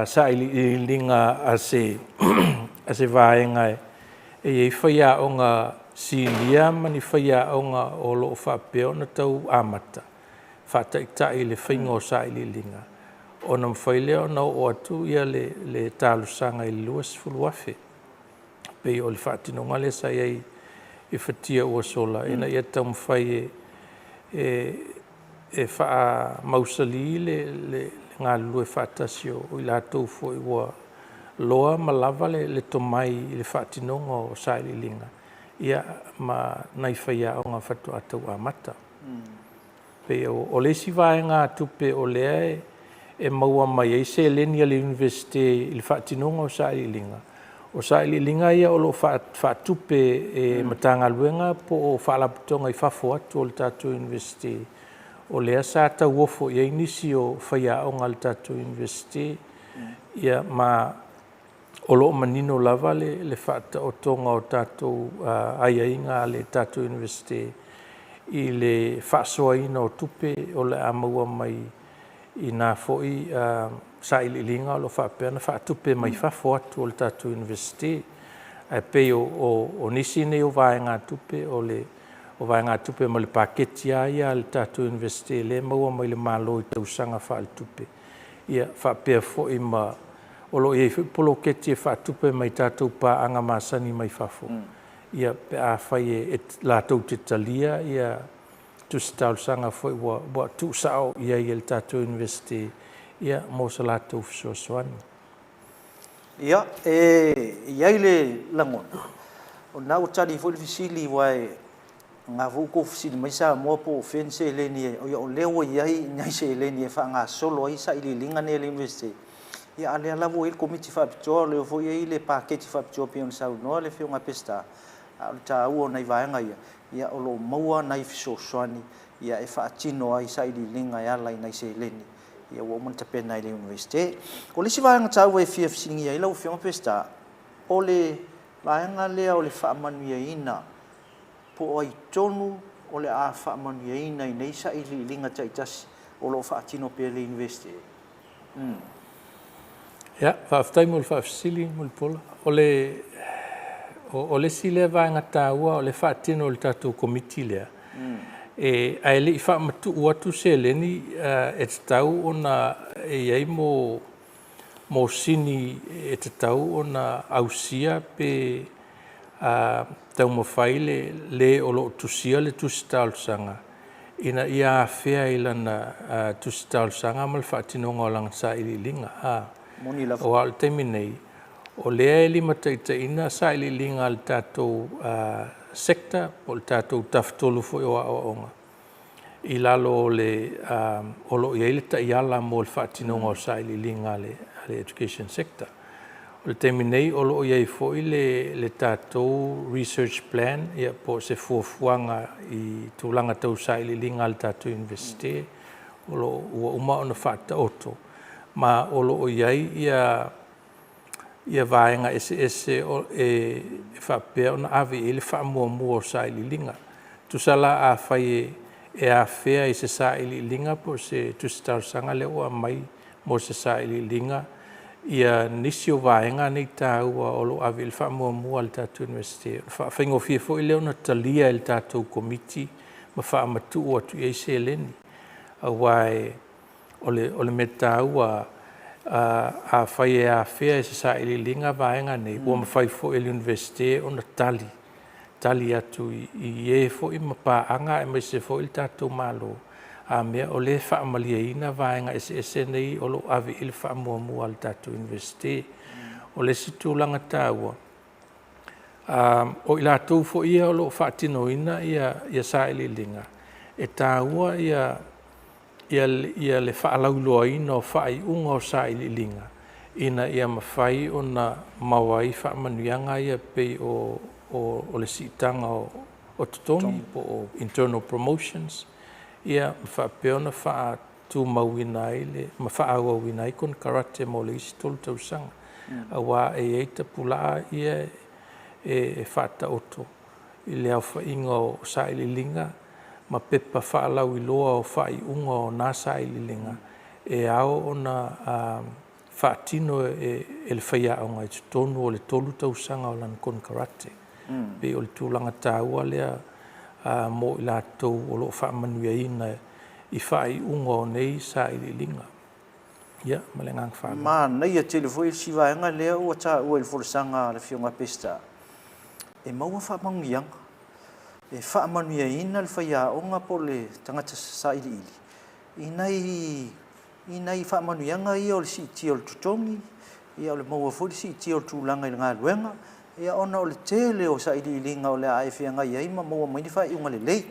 sailiiliga a se vaega e i ai faiaoga sinia ma ni faiaoga o lo o faapea ona tau amata, faataitai i le faiga o sailiiliga, ona mafai lea ona oo atu le talosaga i le $20,000 pei o le faatinoga lea sa i ai i fatia ua sola ina ia taumafai e faamausali le galulue faatasi o i latou foi ua loa ma lava le tomai i le faatinoga o sailiiliga ma nai faiaoga faatoa tau amata. Pei o le isi vaegatupe o lea e maua mai ai seleni a le Iunivesite i le faatinoga o sailiiliga, o sailiiliga ia o lo o faatupe e Matagaluega po o Faalapotopotoga i fafo atu o le tatou Iunivesite, o lea sa tauofo i ai nisi o faiaoga a le tatou Iunivesite, ia ma o lo o manino lava le faataotoga o tatou aiaiga a le tatou Iunivesite i le faasoaina o tupe o le a maua mai i na foi sailiiliga o lo o faapea ona faatupe mai fafo atu o le tatou Iunivesite. Ae pei o nisi nei o vaegatupe, o le vaegatupe mai le paketi lava ia a le tatou Iunivesite lea e maua mai le Malo i tausaga faaletupe, ia faapea foi ma o lo o i ai foi poloketi e faatupe mai tatou paaga masani mai fafo, ia pe afai e latou te talia tusi talosaga foi ua tuusao i ai e le tatou Iunivesite mo se latou fesoasoani. Ia, e i ai le lagona, o lena ua tali foi le fesili, aua o lena foi ua outou fesili mai Samoa po o fea ni seleni, ia o lea ua i ai nai seleni e faagasolo ai sailiiliga nei a le Iunivesite, ia a o lea lava ua i ai le Komiti Faapitoa, o lea foi ua i ai le Paketi Faapitoa pei ona saunoa le Afioga ia Peseta, a o le taua o nai vaega ia, ia o lo o maua nai fesoasoani e faatino ai sailiiliga e ala i nai seleni ua uma ona tapena e le Iunivesite. O le isi vaega taua e fia fesiligia ai lau Afioga Peseta, o le vaega lea o le faamanuiaina, po o ai tonu o le a faamanuiaina i nei sailiiliga taitasi o lo o faatino pea e le Iunivesite? Ia, faafetai mo le faafesili Mulipola. O le o le isi lea vaega taua o le faatino e le tatou Komiti lea, e ae le i faamatuu atu seleni e tatau ona e i ai mosini e tatau ona ausia pe taumafai le o lo o tusia le tusi talosaga. ina ia afea i lana tusi talosaga ma le faatinoga o lana sailiiliga. A. Moni lava. Aua o le taimi nei, o lea e limataitaiina sailiiliga a le tatou sector po o le tatou Tafatolu foi o Aoaoga i lalo o le o lo o i ai le taiala mo le faatinoga o sailiiliga a le Education Sector. O le taimi nei o lo o i ai foi le tatou research plan ia po o se fuafuaga i tulaga tau sailiiliga a le tatou Iunivesite o lo o ua uma ona faataoto ma o lo o i ai ia vaega eseese e faapea ona ave i ai le faamuamua o sailiiliga. Tusa la afai e afea i se sailiiliga po o se tusi talosaga lea ua aumai mo se sailiiliga nisi o vaega nei taua o lo o ave i ai le faamuamua a le tatou Iunivesite, ona faafaigofie foi lea ona talia e le tatou Komiti ma faamatuu atu i ai seleni. Aua o le mea taua lava, afai e afea e se sailiiliga vaega nei, ua mafai foi e le Iunivesite ona tali, tali atu i e foi ma paaga aemaise foi le tatou Malo, a mea o lea e faamalieina vaega eseese nei o lo o ave i ai le faamuamua a le tatou Iunivesite. O le isi tulaga taua, o i latou foi ia o lo o faatinoina sailiiliga, e taua le faalauiloaina o faaiuga o sailiiliga ina ia mafai ona maua ai faamanuiaga ia pei o le siitaga o totogi po o internal promotions, ia ma faapea ona faatumauina ai ma faaauauina ai konekarate mo le isi 3 tausaga. Aua e i ai tapulaa ia e faataoto i le aofaiga o sailiiliga ma pepa faalauiloa o faaiuga o na sailiiliga e ao ona faatino e le faiaoga i totonu o le 3 tausaga o lana konekarate. E pei o le tulaga taua lea mo i latou o lo o faamanuiaina i faaiuga o nei sailiiliga. Ia, ma le agaga faaaloalo. Manaia tele foi si vaega lea ua taua i le folasaga a le Afioga a Peseta, e maua faamanuiaga, e faamanuiaina le faiaoga po o le tagata sailiili i nai i nai faamanuiaga ia o le siitia o le totogi, ia o le maua foi le siitia o le tulaga i le galuega, ia ona o le tele o sailiiliga o le a e feagai ai ma maua mai ni faaiuga lelei.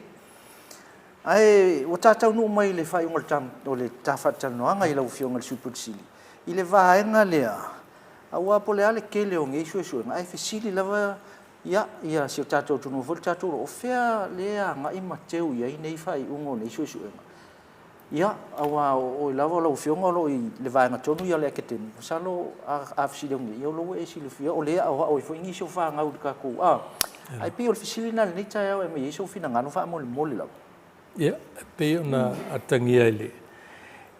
Ae ua ta taunuu mai i le faaiuga o le ta faatalanoaga i lau Afioga i le Sui Pule Sili, i le vaega lea, aua po o le a le tele o nei suesuega, ae fesili lava ia si o tatou atunuu foi le tatou o fea lea e agai ma teu i ai nei faaiuga o nei suesuega. Ia, aua o oe lava o lau Afioga o lo o i le vaega tonu ia o le academic, masalo a fesili atu nei, ia o lea ua e silafia o lea e aoao ai foi nisi o fanau i le tatou… Ae pei o le fesili lena i lenei taeao e aumai ai sou finagalo faamolemole lava. Ia, e pei ona atagia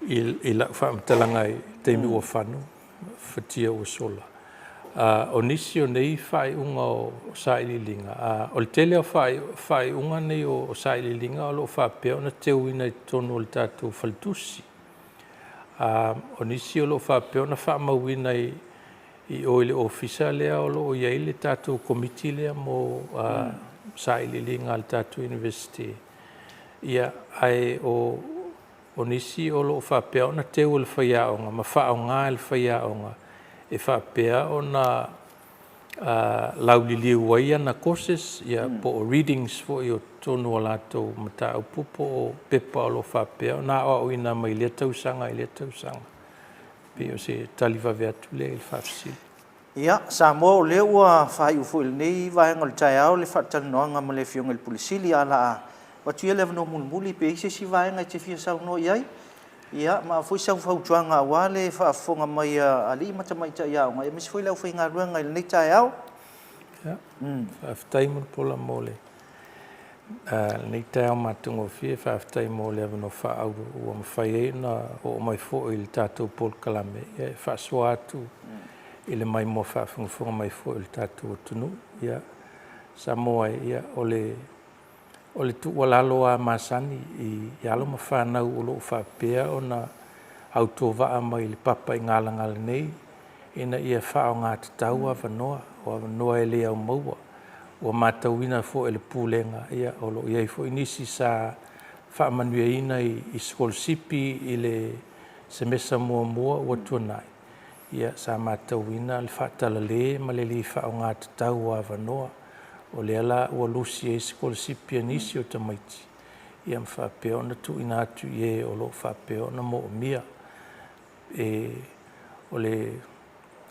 i lau faamatalaga i le taimi ua fano, fatia ua sola, o nisi o nei faaiuga o sailiiliga, o le tele o faaiuga nei o sailiiliga o lo o faapea ona teuina i totonu o le tatou faletusi. O nisi o lo o faapea ona faamauina i o i le ofisa lea o lo o i ai le tatou Komiti lea mo sailiiliga a le tatou Iunivesite, ia, ae o nisi o lo o faapea ona teu e le faiaoga ma faaaoga e le faiaoga e faapea ona lauliliu ai ana courses po o readings foi o totonu o latou mataupu po o pepa o lo o faapea ona aoaoina mai lea tausaga i lea tausaga. E pei o se tali vave atu lea i le faafesili. Ia, Samoa, o lea ua faaiu foi i lenei vaega o le taeao le faatalanoaga ma le Afioga i le Pule Sili, ae o le a avatu ia le avanoa mulimuli pe i ai se isi vaega e te fia saunoa i ai, ia ma foi sau fautuaga aua le faafofoga mai a alii ma tamaitai aoga, aemaise foi le aufaigaluega i lenei taeao. Ia, faafetai Mulipola mo lenei taeao matagofie, faafetai mo le avanoa faaauro ua mafai ai ona oo mai foi i le tatou polokalame e faasoa atu i le maimoa faafogafoga mai foi o le tatou atunuu. Ia, Samoa e, ia, o le tuualalo lava masani i alo ma fanau o lo o faapea ona autovaa mai i le papa i Galagala nei, ina ia faaaoga tatau avanoa, o avanoa e le au maua. Ua matauina foi e le Pulega, ia, o lo o i ai foi nisi sa faamanuiaina i sikolasipi i le semesa muamua ua tuanai, ia, sa matauina le faatalale ma le lē faaaogā tatau o avanoa. O lea la ua lusi ai sikolasipi a nisi o tamaiti, ia ma faapea ona tuuina atu i e o lo o faapea ona moomia. E, o le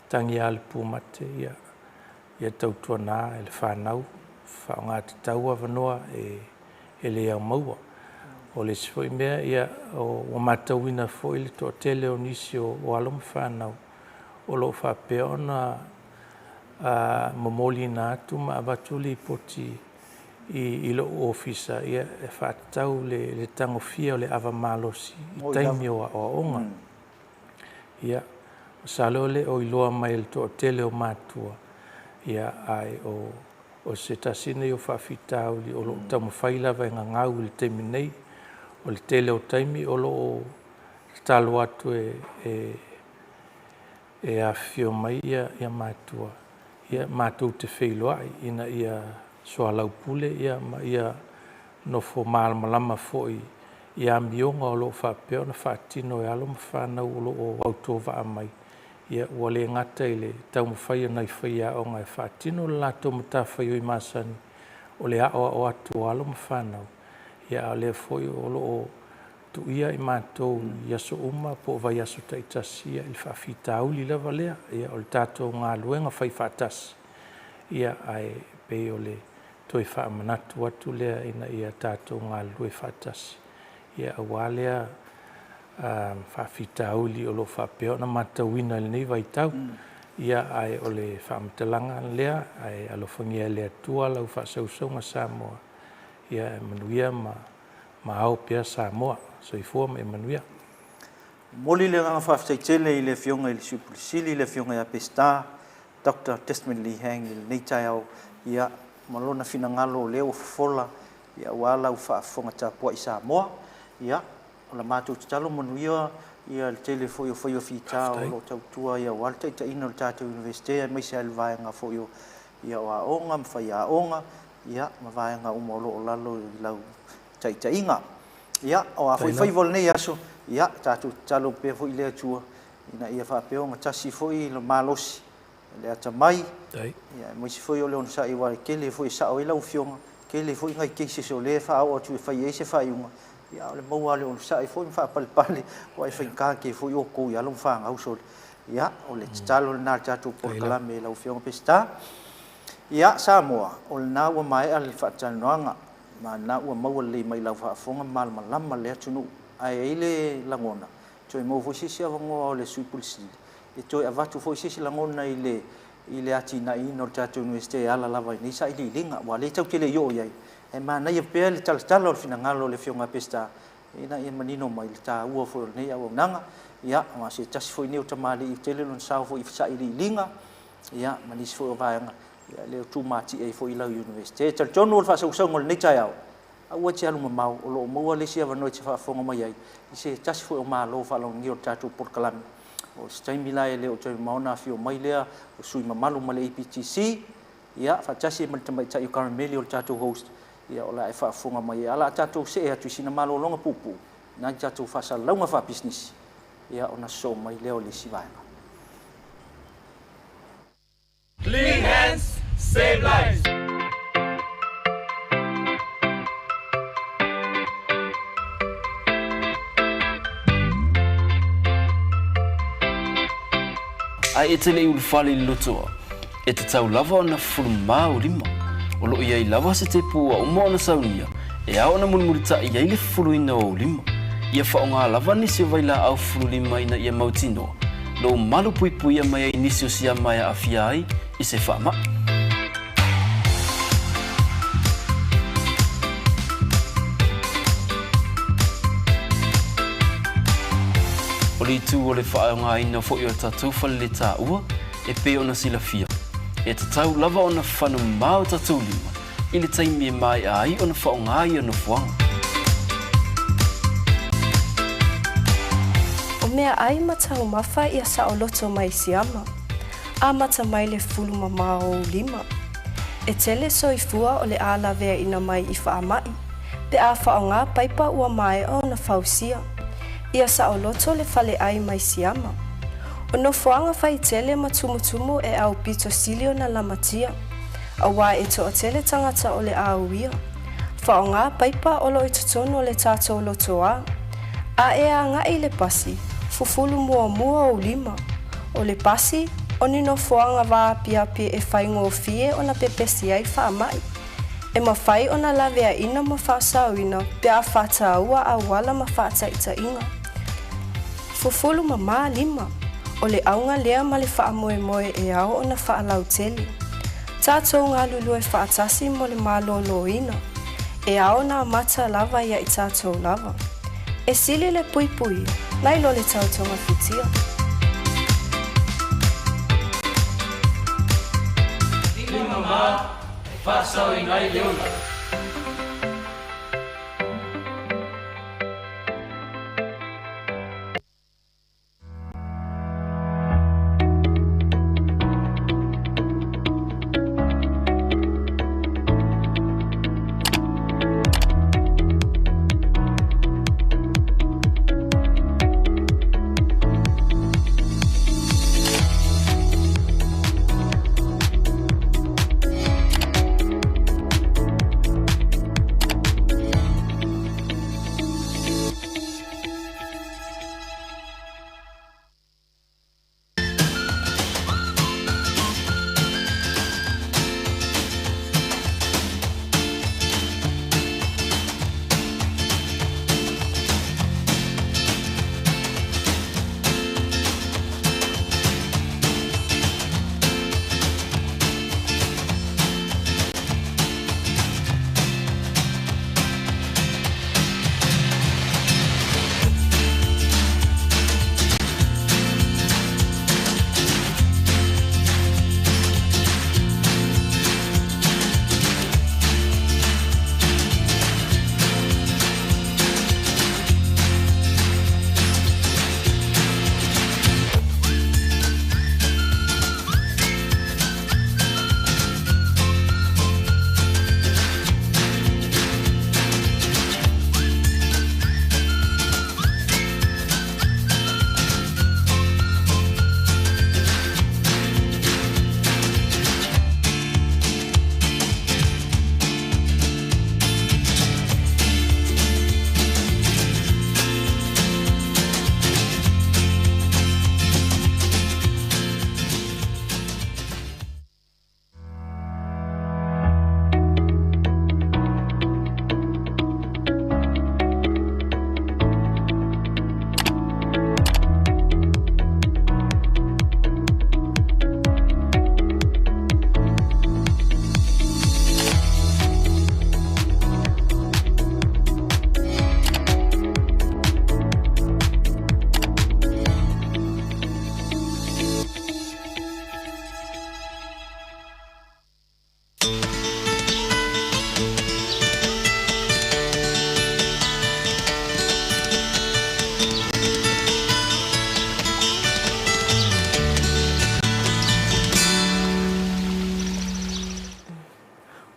tagi lava a le pumate, ia, ia tautuana e le fanau faaaogā tatau avanoa e le ao maua. O le isi foi mea, ia, ua matauina foi le toatele o nisi o alo ma fanau o lo o faapea ona momoliina atu ma avatu lipoti i lou ofisa e faatatau i le tagofia o le ava malosi i taimi o aoaoga. Ia, masalo e le o iloa mai e le toatele o matua, ia, ae o se tasi lenei o faafitauli o lo o taumafai lava e gagau i le taimi nei. O le tele o taimi o lo o tatalo atu e afifio mai ia matua, ia matou te feiloai ina ia soalaupule ma ia nofo malamalama foi i amioga o lo o faapea ona faatino e alo ma fanau o lo o autovaa mai. Ia ua le gata i le taumafai o nai faiaoga e faatino le latou matafaioi masani o le aoao atu o alo ma fanau, ia a o lea foi o lo o tuia i matou i aso uma po o vaiaso taitasi i le faafitauli lava lea. Ia, o le tatou galuega faifaatasi, ia ae pei o le toe faamanatu atu lea ina ia tatou galulue faatasi aua lea faafitauli o lo o faapea ona matauina i lenei vaitau. Ia, ae o le faamatalaga lea, ae alofagia e le Atua lau faasausauga Samoa, ia e manuia ma ao pea Samoa. Soifua ma ia manuia. Momoli le agaga faafetai tele i le Afioga i le Sui Pule Sili, le Afioga ia Peseta, Doctor Desmond Lee Hang i lenei taeao, ia, ma lona finagalo o lea ua fofola, ia, aua lau faafofoga tapuai Samoa. Ia, o la matou tatalo manuia ia le tele foi o faiva fita o lo o tautua ia aua le taitaiina o le tatou Iunivesite aemaise lava i le vaega foi o ia o aoga ma faiaoga, ia, ma vaega uma o lo o lalo i lau taitaiga. Ia, o a foi faiva o lenei aso, ia, tatou tatalo pea foi i le Atua ina ia faapea ona tasi foi le malosi, le atamai, ia, aemaise foi o le onosai, aua e tele foi e sao ai lau Afioga, tele foi nai cases o lea e faaoo atu e fai ai se faaiuga, ia, a o le maua lava o le onosai foi ma faapalepale, aua e faigata tele foi outou i alo ma fanau sole. Ia, o le tatalo lena a le tatou polokalame i lau Afioga Peseta. Ia, Samoa, o lena ua maea le faatalanoaga, ma lena ua maua lelei mai i lau faafofoga ma malamalama le atunuu. Ae i ai le lagona, toe maua foi se isi avanoa o le Sui Pule Sili e toe avatu foi se isi lagona i le i le atinaeina o le tatou Iunivesite e ala lava i nei sailiiliga, aua o lea tatou te le i oo i ai, ae manaia pea le talatala o le finagalo o le Afioga a Peseta ina ia manino mai le taua foi o lenei auaunaga. Ia, aua o se tasi foi lenei o tamalii e tele lona sao foi i sailiiliga, ia, ma nisi foi o vaega, ia, lea ua tumatie ai foi lau Iunivesite. E talitonu o le faasausauga o lenei taeao, aua e te alu mamao, o lo o maua le isi avanoa e te faafofoga mai ai i se tasi foi o malo faalauninia o le tatou polokalame. O se taimi la e le o toe mamao ona afio mai lea o sui usufono mamalu ma le APTC, ia, faatasi ai ma le tamaitai o Karameli o le tatou host, ia, o le a e faafofoga mai ai. Ae o le a tatou see atu i sina malologa puupuu, nai tatou faasalalauga faapisinisi, ia, ona sosoo mai lea o le isi vaega. Clean hands, save lives! Ae e te le i ulufale i le lotoa, e tatau lava ona fufulumā ou lima. O lo o i ai lava se tepu ua uma ona saunia e ao ona mulimulitaʻi ai le fufuluina o ou lima. Ia faaaoga lava nisi o vailaau fufululima ina ia mautinoa lou malu puipuia mai ai nisi o siama e aafia ai i se faamai. O le itu o le faaaogaina foi o tatou faleletaua e pei ona silafia, e tatau lava ona fano mamao tatou lima i le taimi e maea ai ona faaaoga ia nofoaga. O meaʻai ma taumafa ia saoloto mai Siama, amata mai le fulu mamao o ou lima. E tele soifua o le a laveaina mai i faamai, pe a faaaoga paipa ua maea ona fausia. Ia saoloto le faleai mai Siama. O nofoaga faitele ma tumutumu e aupito sili ona lamatia, auā e toatele tagata o le a uia. Faaaoga paipa o lo o i totonu o le tatou lotoā. A e agai i le pasi, fufulu muamua ou lima. O le pasi, o ni nofoaga vaapiapi e faigofie ona pepesi ai faamai. E mafai ona laveaina ma faasaoina pe a faataua auala ma faataitaiga. Fufulu mamā lima, o le auga lea ma le faamoemoe e ao ona faalautele. Tatou galulue faatasi mo le malōlōina, e ao ona amata lava ia i tatou lava. E sili le puipui nai lo le tau togafitia. Lima mamā e faasaoina ai le ola.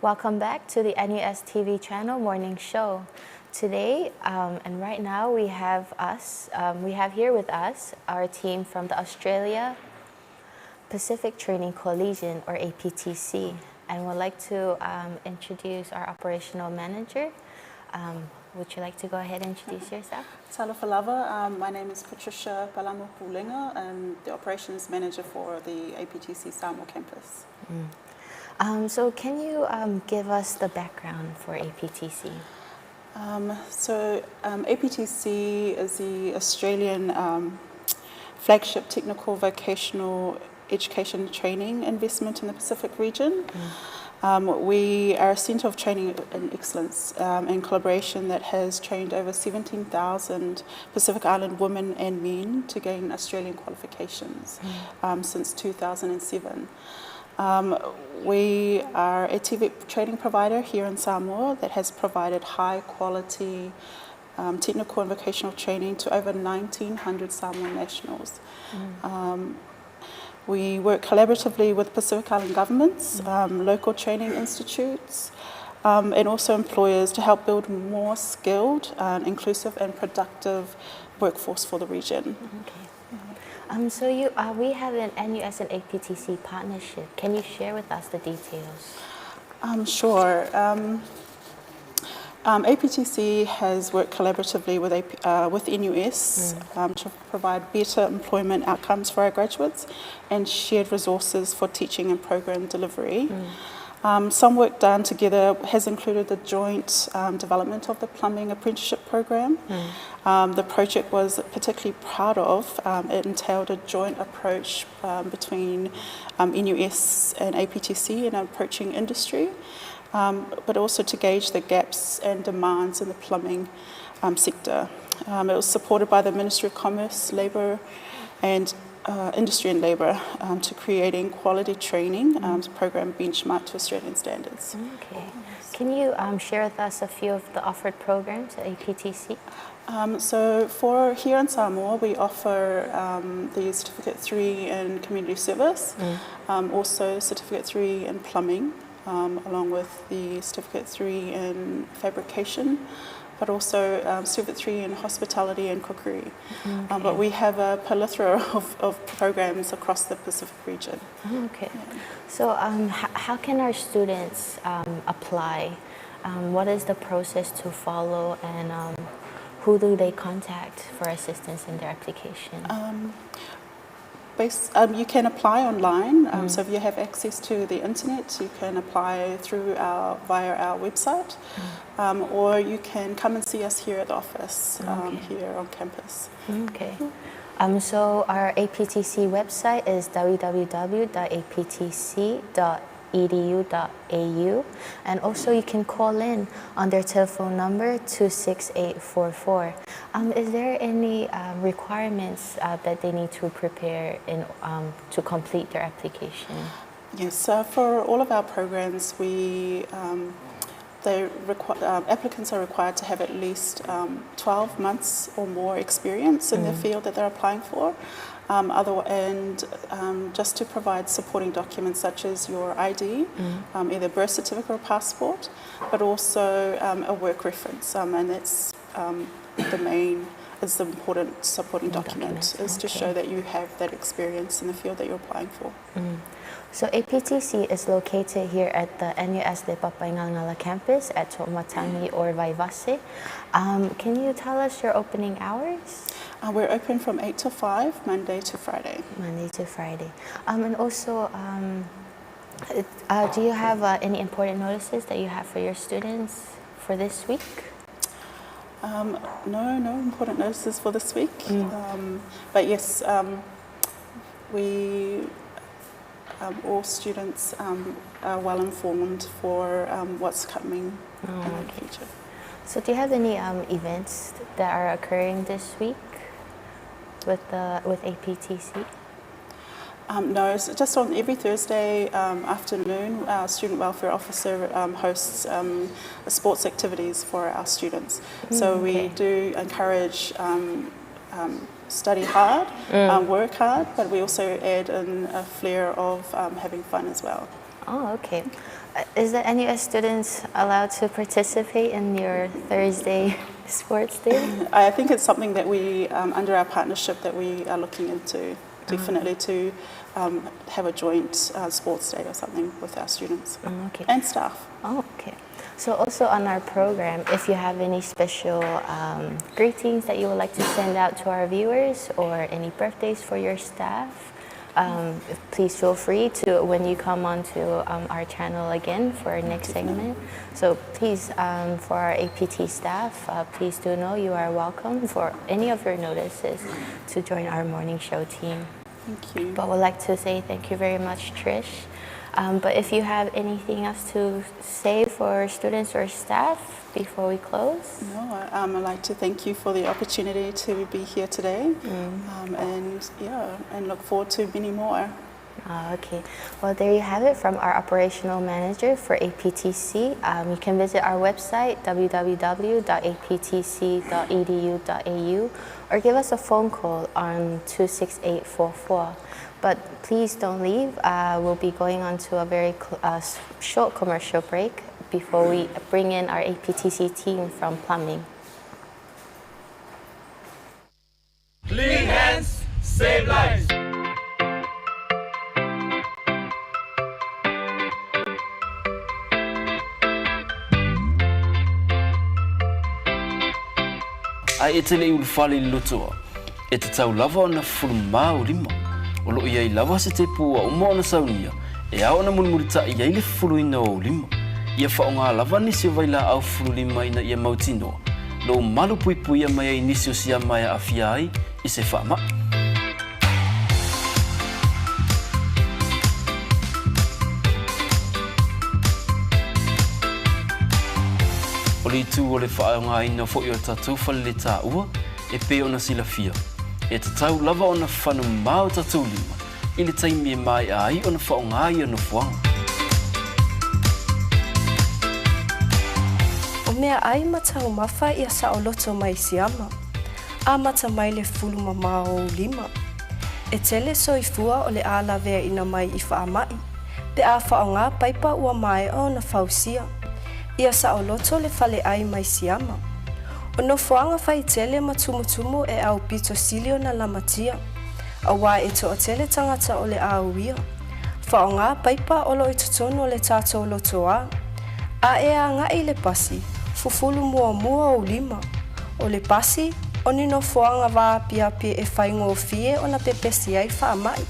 Welcome back to the NUS TV channel morning show. Today and right now we have us, we have here with us our team from the Australia Pacific Training Coalition or APTC. And we'd like to introduce our operational manager. Would you like to go ahead and introduce yourself? Talofa lava. My name is Patricia Palamo Pulenga. I'm the operations manager for the APTC Samoa campus. So can you give us the background for APTC? So APTC is the Australian flagship technical vocational education training investment in the Pacific region. We are a centre of training and excellence and collaboration that has trained over 17,000 Pacific Island women and men to gain Australian qualifications since 2007. We are a TVET training provider here in Samoa that has provided high quality technical and vocational training to over 1,900 Samoan nationals. We work collaboratively with Pacific Island governments, local training institutes, and also employers to help build more skilled, inclusive and productive workforce for the region. Okay. So you, we have an NUS and APTC partnership. Can you share with us the details? Sure. APTC has worked collaboratively with, AP, with NUS to provide better employment outcomes for our graduates and shared resources for teaching and program delivery. Some work done together has included the joint development of the plumbing apprenticeship program. The project was particularly proud of. It entailed a joint approach between NUS and APTC in approaching industry, but also to gauge the gaps and demands in the plumbing sector. It was supported by the Ministry of Commerce, Labour and Industry and Labour to creating quality training program benchmarked to Australian standards. Okay. Can you share with us a few of the offered programs at APTC? So for here in Samoa, we offer the Certificate 3 in Community Service, also Certificate 3 in Plumbing, along with the Certificate 3 in Fabrication, but also Certificate 3 in Hospitality and Cookery. But we have a plethora of programs across the Pacific region. Okay. So how can our students apply? What is the process to follow, and who do they contact for assistance in their application? You can apply online. So if you have access to the internet, you can apply through our via our website, or you can come and see us here at the office, here on campus. Okay. So our APTC website is www.aptc.edu.au, and also you can call in on their telephone number 26844. Is there any requirements that they need to prepare in to complete their application? Yes, so for all of our programs, we they applicants are required to have at least 12 months or more experience in the field that they're applying for. And just to provide supporting documents such as your ID, either birth certificate or passport, but also a work reference, and that's the main is the important supporting document, is to show that you have that experience in the field that you're applying for. So APTC is located here at the NUS Lepapa'igalagala campus at To'omatangi or Vaivase. Can you tell us your opening hours? We're open from 8 to 5, Monday to Friday. Monday to Friday. And also, do you have any important notices that you have for your students for this week? No, no important notices for this week. But yes, we all students are well informed for what's coming in the future. So do you have any events that are occurring this week with APTC? No, it's just on every Thursday afternoon, our student welfare officer hosts sports activities for our students. So we do encourage study hard, work hard, but we also add in a flair of having fun as well. Oh, okay. Is the NUS students allowed to participate in your Thursday sports day? I think it's something that we, under our partnership, that we are looking into, definitely to have a joint sports day or something with our students and staff. Oh, okay. So also on our program, if you have any special greetings that you would like to send out to our viewers or any birthdays for your staff, please feel free to when you come onto our channel again for our next segment. So please, for our APT staff, please do know you are welcome for any of your notices to join our morning show team. Thank you. But we'd like to say thank you very much, Trish. But if you have anything else to say for students or staff before we close? No, I'd like to thank you for the opportunity to be here today, and look forward to many more. Okay. Well, there you have it from our operational manager for APTC. You can visit our website, www.aptc.edu.au, or give us a phone call on 26844. But please don't leave. We'll be going on to a very short commercial break. before we bring in our APTC team from plumbing. Clean hands, save lives. Ae e te le i ulufale i le lotoa, e tatau lava ona fufulumamā ou lima. O lo o i ai lava se tepu ua uma ona saunia e ao ona mulimulitaʻi ai le fufuluina o ou lima. Ia faaaoga lava nisi o vailaau fufululima ina ia mautinoa lou malu puipuia mai ai nisi o siama e aafia ai i se faamaʻi. O le itu o le faaaogaina foi o tatou faleletaua e pei ona silafia, e tatau lava ona fanumā o tatou lima i le taimi e maea ai ona faaaoga ia nofoaga. O meaʻai ma taumafa ia saoloto mai Siama. Amata mai le fulu mamao o ou lima. E tele soifua o le a laveaina mai i faamaʻi, pe a faaaoga paipa ua maea ona fausia. Ia saoloto le faleʻai mai Siama. O nofoaga faitele ma tumutumu e aupito sili ona lamatia, auā e toatele tagata o le a uia. Faaaoga paipa o lo o i totonu o le tatou lotoā. A e agaʻi i le pasi, fufulu muamua ou lima. O le pasi, o ni nofoaga vaapiapi e faigofie ona pepesi ai faamaʻi.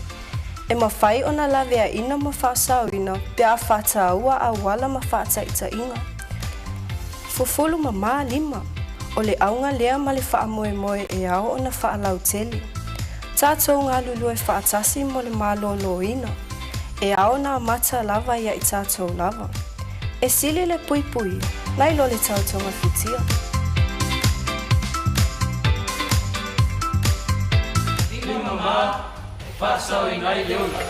E mafai ona laveaina ma faasaoina pe a faataua auala ma faataitaiga. Fufulu mamā lima, o le auga lea ma le faamoemoe e ao ona faalautele. Tatou galulue faatasi mo le malōlōina, e ao ona amata lava ia i tatou lava. E sili le puipuia, nai lo le tau togafitia. Lima mamā e faasaoina ai le ola.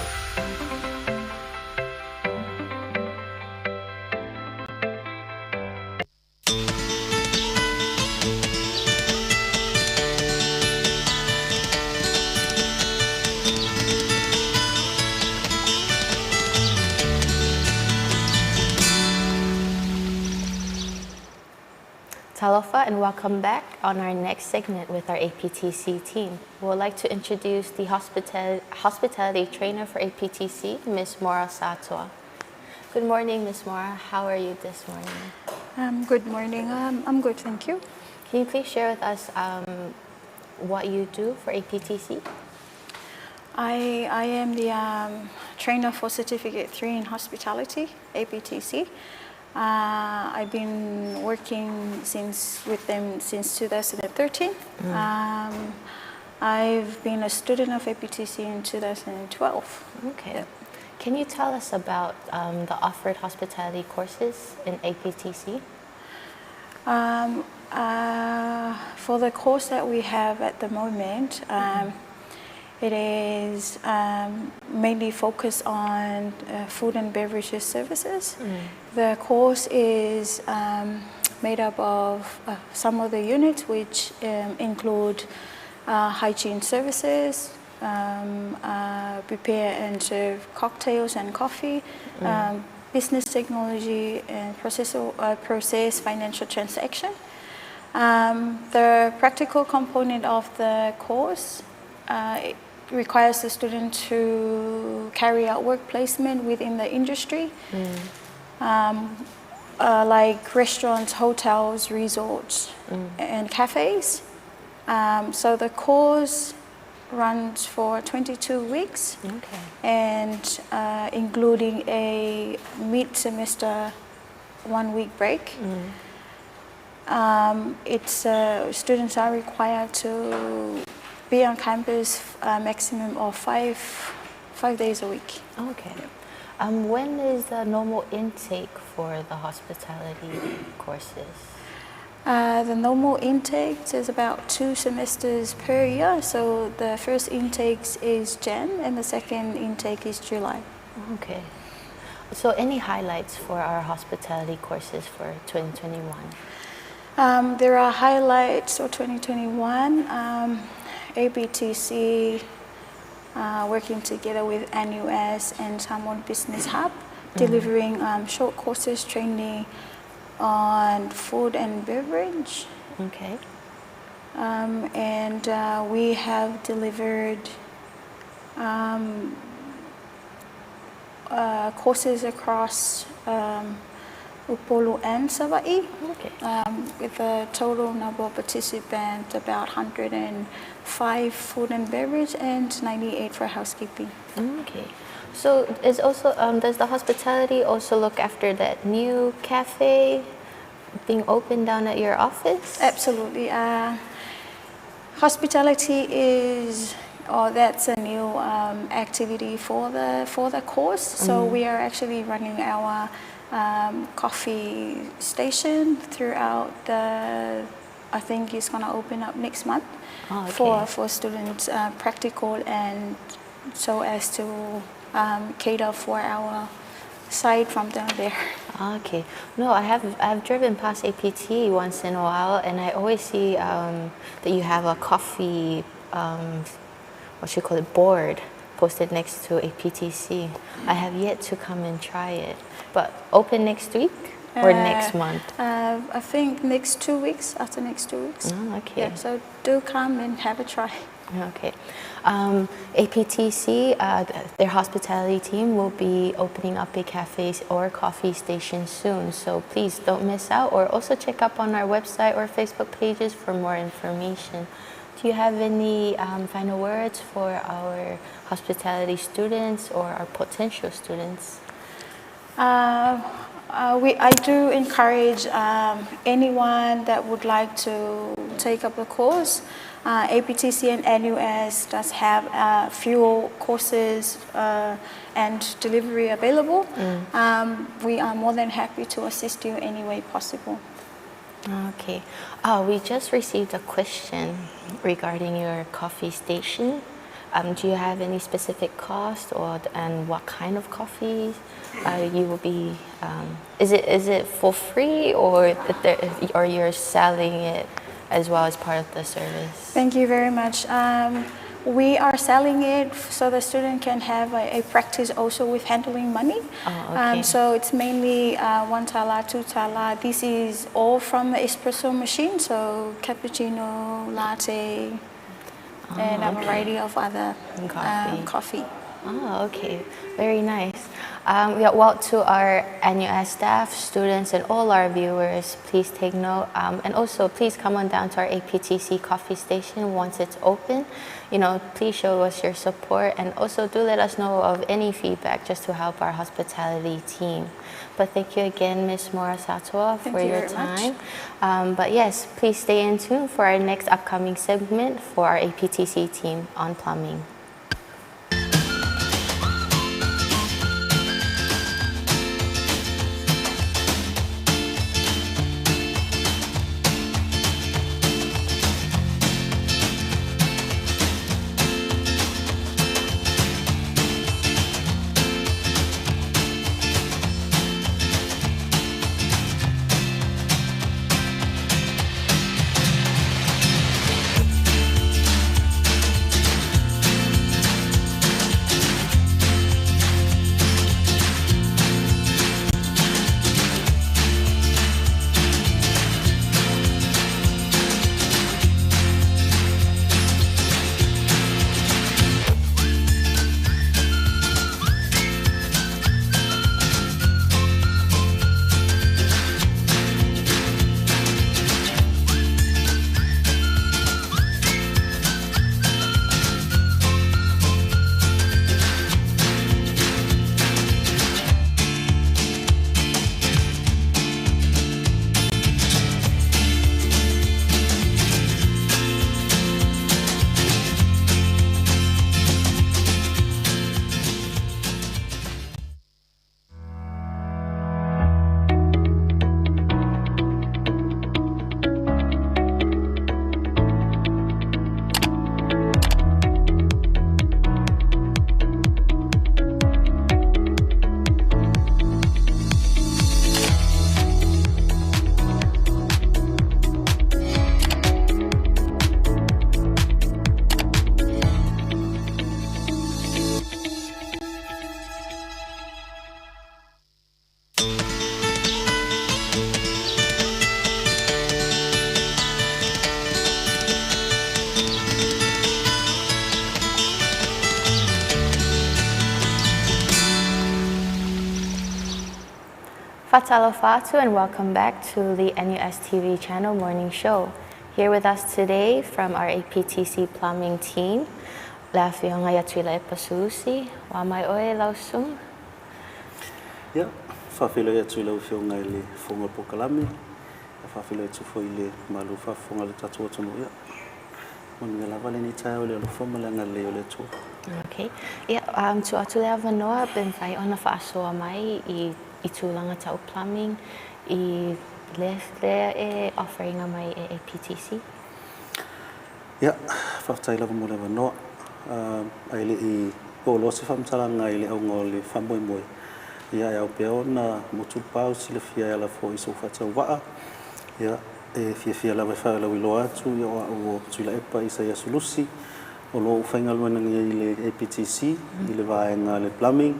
Talofa and welcome back on our next segment with our APTC team. We would like to introduce the hospitality trainer for APTC, Ms. Maura Satoa. Good morning, Ms. Maura. How are you this morning? Good morning. I'm good, thank you. Can you please share with us what you do for APTC? I am the trainer for Certificate 3 in Hospitality, APTC. I've been working with them since 2013. I've been a student of APTC in 2012. Okay. Yep. Can you tell us about the offered hospitality courses in APTC? For the course that we have at the moment, it is mainly focused on food and beverages services. The course is made up of some of the units, which include hygiene services, prepare and serve cocktails and coffee, business technology, and process financial transaction. The practical component of the course requires the student to carry out work placement within the industry, like restaurants, hotels, resorts, and cafes. So the course runs for 22 weeks, and including a mid-semester 1 week break. Students are required to be on campus a maximum of five days a week. Okay. When is the normal intake for the hospitality courses? The normal intake is about 2 semesters per year. So the first intake is Jan and the second intake is July. Okay. So any highlights for our hospitality courses for 2021? There are highlights for 2021. APTC working together with NUS and Samoan Business Hub. delivering short courses training on food and beverage. Okay. And we have delivered courses across Upolu and Savaii. Okay. With a total number of participants about 105 food and beverage and 98 for housekeeping. Okay. So is also does the hospitality also look after that new cafe being opened down at your office? Absolutely. Hospitality is, oh, that's a new activity for the course. So we are actually running our coffee station throughout the, I think it's going to open up next month. Oh, okay. For students, practical, and so as to cater for our side from down there. Okay. No, I've driven past APT once in a while, and I always see that you have a coffee, what you call it, board posted next to APTC. I have yet to come and try it, but open next week or next month? I think next 2 weeks, after next 2 weeks. Oh, okay. Yeah, so do come and have a try. Okay. APTC, their hospitality team will be opening up a cafe or coffee station soon, so please don't miss out, or also check up on our website or Facebook pages for more information. Do you have any final words for our hospitality students or our potential students? I do encourage anyone that would like to take up a course. APTC and NUS does have a few courses and delivery available. We are more than happy to assist you any way possible. Okay. We just received a question regarding your coffee station. Do you have any specific cost, or and what kind of coffee you will be? Is it for free, or you're selling it as well as part of the service? Thank you very much. We are selling it so the student can have a practice also with handling money. Oh, okay. So it's mainly 1 tala, 2 tala. This is all from the espresso machine, so cappuccino, latte, and a variety of other And coffee. coffee. Oh, okay. Very nice. To our NUS staff, students, and all our viewers, please take note. And also, please come on down to our APTC coffee station once it's open. Please show us your support, and also do let us know of any feedback just to help our hospitality team. But thank you again, Miz Maura Satawa, Thank for you your very much. time. But yes, please stay in tune for our next upcoming segment for our APTC team on plumbing. Faatalofa atu and welcome back to the NUS TV channel morning show. Here with us today from our APTC plumbing team, le afioga ia Tuilaepa Sulusi. Ua mai oe lau susuga. Ia, faafeiloai atu i lau Afioga i le Fofoga o le Polokalame, ia faafeiloai atu foi i le malu faafofoga o le tatou atunuu. Ia, manuia lava lenei taeao i le alofa ma le agalelei o le Atua. Okay. Ia, um, tuu atu le avanoa pe mafai ona faasoa mai i, i tulaga tau plumbing i lea, lea e offer ina mai e APTC. Ia, faafetai lava mo le avanoa. Ae le i oo loa se faamatalaga i le auga o le faamoemoe, ia e ao pea ona motu le pau silafia e ala foi i sou faatauvaa. Ia, e fiafia lava e faalauiloa atu, ia o au o Tuilaepa Isaia Sulusi, o lo o ou faigaluega nei i le APTC i le vaega le plumbing,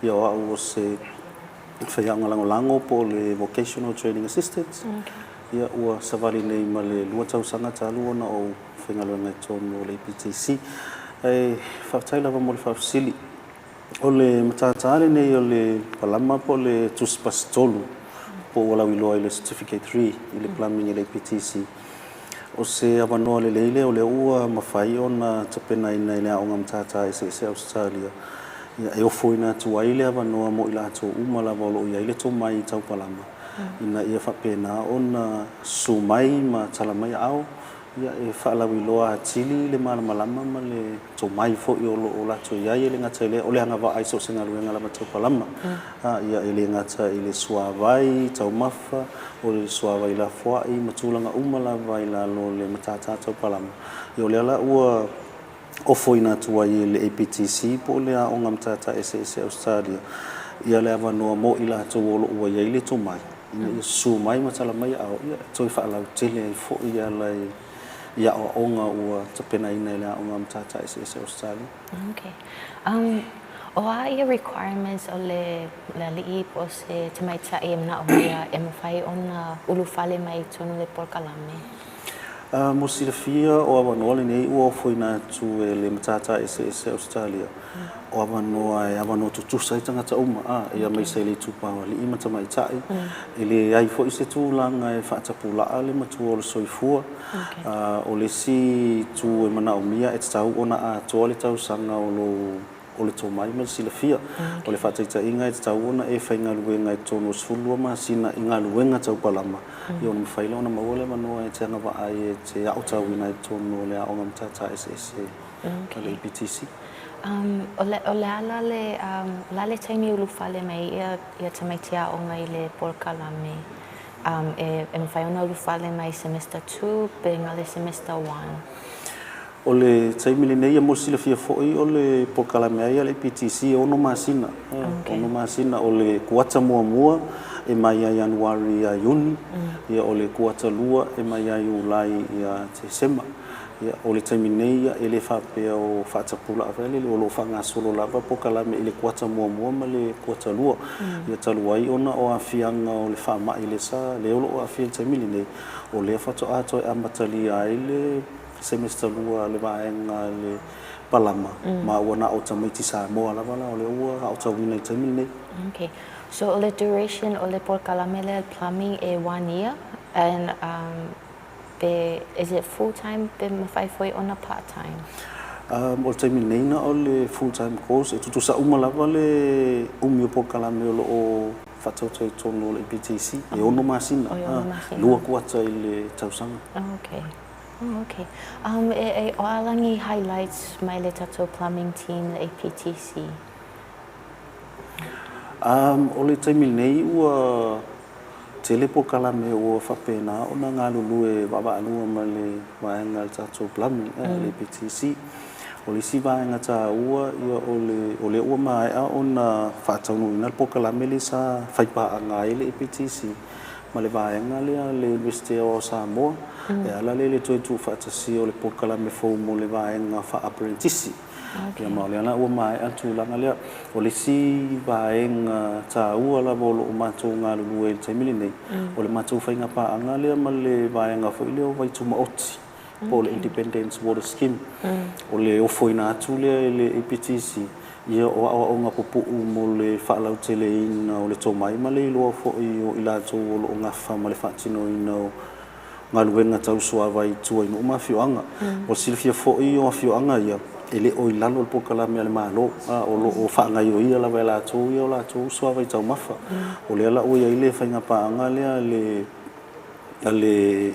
ia o au o se faiaoga lagolago po o le Vocational Training Assistant. Ia, ua savali nei ma le lua tausaga talu ona ou faigaluega i totonu o le APTC. Ae faafetai lava mo le faafesili. O le matata lenei o le palama po o le Tusi Pasi 3 po ua lauiloa i le Certificate 3 i le Plumbing i le APTC. O se avanoa lelei lea o lea ua mafai ona tapenaina e le Aoga Matata Eseese a Ausetalia e ofoina atu ai le avanoa mo i latou uma lava o lo o i ai le tomai tau palama ina ia faapena ona susu mai ma tala mai aao ia e faalauiloa atili le malamalama ma le tomai foi o lo o latou i ai. E le gata i lea, o le agavaa i so o se galuega lava tau palama, ia e le gata i le suavai taumafa, o le suavai lafoai ma tulaga uma lava i lalo o le matata tau palama. Ia o lea la ua ofoina atu ai e le APTC po o le Aoga Matata Eseese a Ausetalia ia le avanoa mo i latou o lo o ua i ai le tomai ina ia susu mai ma tala mai aao ia e toe faalautele ai foi e ala i aoaoga ua tapenaina e le Aoga Matata Eseese a Ausetalia. Okay. Um, o a ia requirements o le, le aliʻi po o se tamaitai e manaʻomia e mafai ona ulufale mai i totonu o le polokalame? Mo silafia, o avanoa lenei ua ofoina atu e le Matata Eseese a Ausetalia. O avanoa e avanoa tutusa ai tagata uma, a, ia aemaise ai le itupa o alii ma tamaitai. E leai foi se tulaga e faatapulaa le matua o le soifua. O le isi itu e manaomia e tatau ona atoa le tausaga o lou o le tomai ma le silafia. O le faataitaiga e tatau ona e faigaluega i totonu o le 12 masina i galuega tau palama, ia ona mafai lea ona maua le avanoa e te agavaa ai e te aotauina i totonu o le Aoga Matata Eseese a le APTC. O le, o le a la le, o le a le taimi ulufale mai ai ia tamaiti aoga i le polokalame? E, e mafai ona ulufale mai semester 2 pe na o le semester 1? O le taimi lenei, mo le silafia foi, o le polokalame lava ia a le APTC e ono masina. Ono masina. O le kuata muamua e mai ia Ianuari ia Iuni, ia o le kuata lua e mai ia Iulai ia Tesema. Ia, o le taimi nei, ia, e le faapea o faatapulaa foi lele, o lo o faagasolo lava polokalame i le kuata muamua ma le kuata lua. Ia, talu ai ona o aafiaga o le faamai lea sa, lea o lo o aafia i le taimi lenei, o lea faatoa toe amatalia ai le Semester 2 a le vaega a le Palama, ma ua na o tamaiti Samoa lava la o lea ua aotauina i le taimi lenei. Okay. So o le duration o le polokalame lea plumbing e one year and um, pe is it full time pe mafai foi ona part time? Um, o le taimi nei na o le full time course, e tutusa uma lava le umi o polokalame o lo o faatautai i totonu o le APTC, e ono masina, lua kuata i le tausaga. Okay. Oh, okay. Um, e, e, o a lagi highlights mai le tatou plumbing team, le APTC? Um, o le taimi nei ua tele polokalame ua faapena ona galulue vaavaalua ma le vaega a le tatou plumbing, le APTC. O le isi vaega taua, ia, o le, o lea ua maea ona faataunuuina le polokalame lea sa faipaaga ai le APTC ma le vaega lea a le Iunivesite Aoao o Samoa, e ala lea i le toe tuufaatasia o le polokalame fou mo le vaega faa-aperenitisi. Ia ma o lea la ua maea le tulaga lea. O le isi vaega taua lava o lo o matou galulue ai i le taimi lenei, o le matou faiga paaga lea ma le vaega foi lea o Vaitumaoti, po o le Independence Water Scheme. O le ofoina atu lea e le APTC Ia, o aoaoga pupuu mo le faalauteleina o le tomai ma le iloa foi o i latou o lo o gafa ma le faatinoina o galuega tau suavai i tua i nuu ma afioaga. Mo le silafia foi o afioaga ia, e le o i lalo o le polokalame a le Malo, a o lo o faagaioia lava e latou ia o latou suavai taumafa. O lea la ua i ai le faiga paaga lea a le a le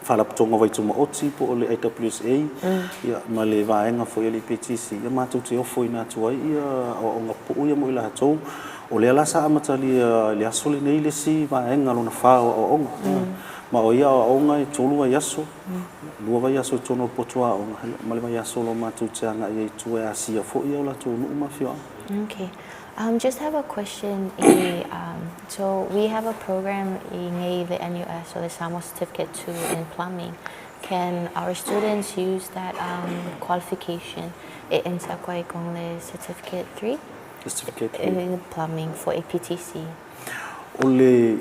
Faalapotopotoga o Vaitumaoti po o le IWSA ia ma le vaega foi a le EPTC, ia matou te ofoina atu ai ia aoaoga pupuu ia mo i latou. O lea la sa amatalia i le aso lenei le isi vaega lona fa o aoaoga. Ma o ia aoaoga e 3 vaiaso, 2 vaiaso i totonu o le potu aoga ia ma le vaiaso o lo o matou te agai ai i tua e asia foi ia o latou nuu ma afioaga. Okay. Just have a question i, so we have a program i nei the NUS or the Samoa Certificate 2 in Plumbing. Can our students use that qualification e enter aku ai kong le Certificate 3? Certificate 3. In plumbing for APTC. O le,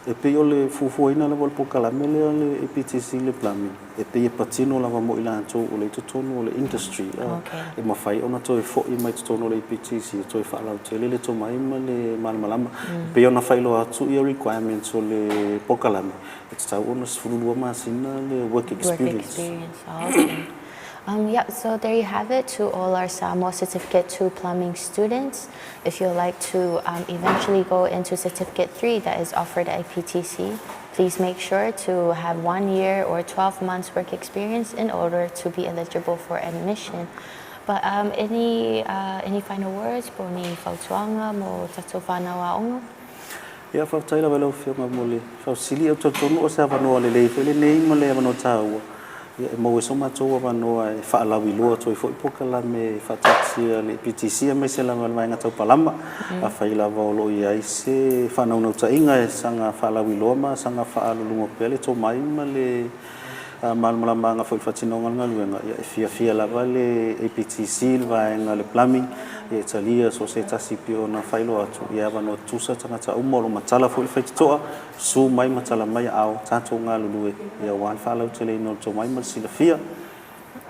e pei o le fuafuaina lava o le polokalame lea a le APTC i le plumbing, e pei e patino lava mo i latou o lea i totonu o le industry, e mafai ona toe foi mai totonu o le APTC e toe faalautele le tomai ma le malamalama. E pei ona faailoa atu ia requirements o le polokalame, e tatau ona 12 masina le work experience. Work experience, okay. Yeah, so there you have it to all our Samoa Certificate 2 plumbing students. If you'd like to eventually go into Certificate 3 that is offered at APTC, please make sure to have 1 year or 12 months work experience in order to be eligible for admission. But any final words po o ni fautuaga mo tatou fanau aoga? Ia, faafetai lava i lau Afioga mo le faafesili. Ou te talitonu o se avanoa lelei foi lenei ma le avanoa taua e maua ai so matou avanoa e faalauiloa atu ai foi polokalame faataatia a le PTC aemaise lava le vaega tau palama. Afai lava o lo o i ai se faanaunautaiga e saga faalauiloa ma saga faaluluga pea le tomai ma le malamalamaaga foi i le faatinoga o le galuega, ia e fiafia lava le APTC i le vaega o le plumbing, ia e talia so o se tasi pei ona faailoa atu, ia e avanoa tutusa tagata uma, o lo o matala foi le faitotoa, susu mai matala mai a o tatou galulue, ia aua le faalauteleina o le tomai ma le silafia.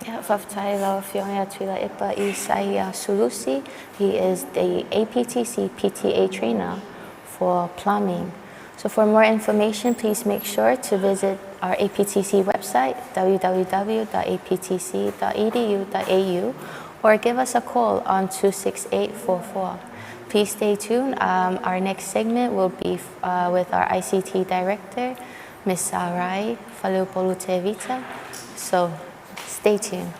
Ia, faafetai lau Afioga ia Tuilaepa Isaia Sulusi, he is the APTC PTA trainer for plumbing. So for more information, please make sure to visit our APTC website, www.aptc.edu.au, or give us a call on 26844. Please stay tuned. Our next segment will be with our ICT director, Ms. Sarai Faleupolu Tevita. So stay tuned.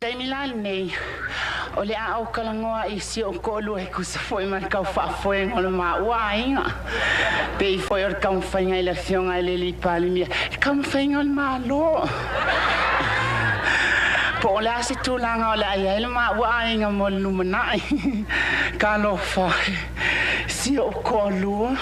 Taimi la lenei, o le a ou talanoa i si ou toalua e tusa foi ma le tau faafoega o le maua aiga, pei foi o le taumafaiga i le Afioga i le Alii Palemia, le taumafaiga o le Malo. Po o le a se tulaga o le a i ai le maua aiga mo le lumanai. Talofa e, si ou toalua.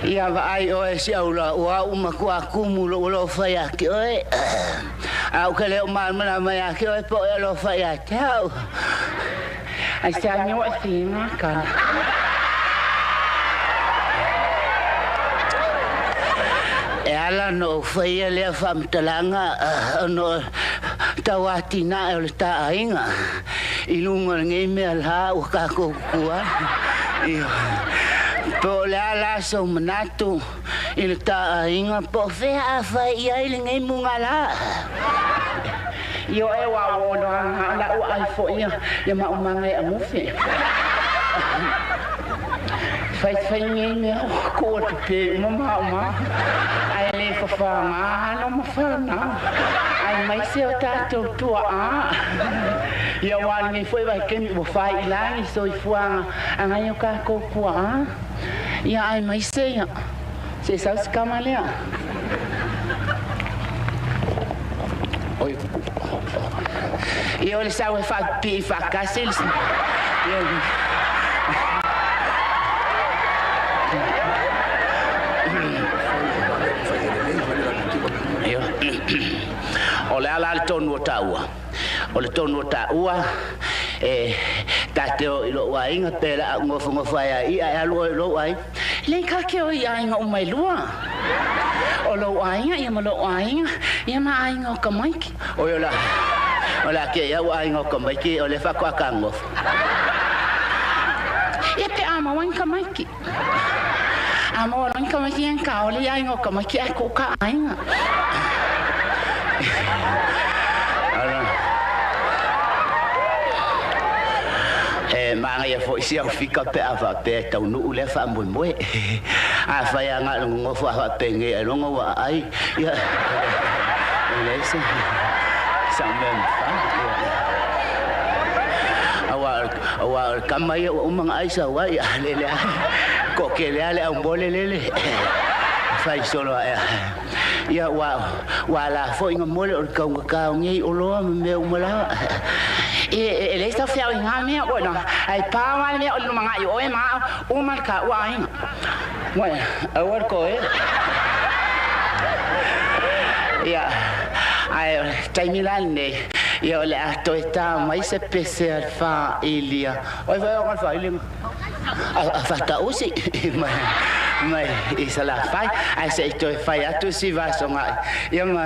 Ia vaai oe si aula ua au matua tumu lou alofa ia te oe, a ou te le o malamalama ia te oe po o e alofa ia te au. Ai se amio e whina kana. E ala ona ou faia lea faamatalaga ona o tau atinae o le ta aiga i luga o lenei mea la ua tatou tutu ai. Ioe. Po o le a la sou manatu i le ta aiga po o fea a fai i ai lenei mugala? Ioe ua o loaga o la'u ai foi ia maumaga e amufi. Faifai nei mea ua kua pepe uma mauma ae le fafaga alo ma fanau aemaise o tatou tuaa ia aua lenei foi vaitaimi ua faaiilagi soifuaga a nai o tatou tuaa ia aemaise ia. Se i sau si tama lea. Oi. Ia o le sau e faapipii faatasi le ia. Ia. O le a la le tonu o taua? O le tonu o taua e ta te o i lou aiga pe la au nofonofo ai a ia e alu oe i lou aiga. E le ka ke o i aiga uma e lua. O lou aiga ia ma lou aiga ia ma aiga o tamaiti. Oi o la o la ke ia ua aiga o tamaiti o le faatoa ta nofo. Ia pe a maua ni tamaiti. A maua loa ni tamaiti ia ni ka ole i aiga o tamaiti ae tuu ka aiga. E manaia foi si au fika pe a faapea e taunuu lea faamoemoe. Afai lava na o le nonofo a faapenei ailoga ua aai, ia, e leai se sau mea e mafai. Aua o le tama ia ua uma ona ai sau ai, a lele lava, toatele lava le aumole lele fai solo ae. Ia, ua, ua ala foi na mole o le taugata o nei oloa ma mea uma lava. E, e, e leai sau feau i na mea, ua na, ae pa lava le mea o le lumanai o oe ma au, uma le taua aiga. Ua, aua le toe. Ia, ae o le taimi la lenei, ia o le a toe ta mai se pese a le faailia. O ai foi e ona le faailiga? A faatausi mai i Salafai, ae se i toe fai atu si vasoga ia ma.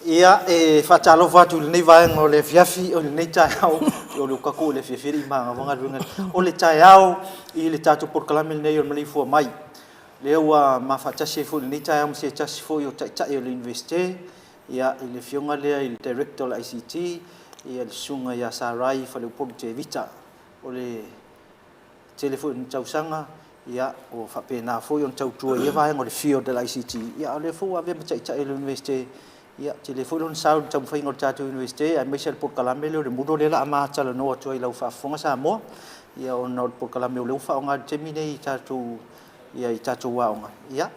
Ia, e faatalofa atu i lenei vaega o le afiafi, o lenei taeao, o le tatou i le afiafi e le i manava galuega. O le taeao i le tatou polokalame lenei o le Maleifua Mai. Lea ua ma faatasi ai foi i lenei taeao ma se tasi foi o Taitai o le Iunivesite, ia, i le afioga lea i le Director o le ICT, ia, le Susuga ia Sarai Faleupolu Tevita. O le tele foi o ni tausaga, ia, ua faapena foi ona tautua i ia vaega o le field o le ICT, ia, a o lea foi ua avea ma Taitai o le Iunivesite, ia, tele foi lona sao i le taumafaiga o le tatou Iunivesite, aemaise le polokalame lea o le Moodle lea o le a ma talanoa atu ai i lau faafofoga Samoa, ia, ona o le polokalame o lea ua faaaoga i le taimi nei i tatou, ia, i tatou aoga, ia,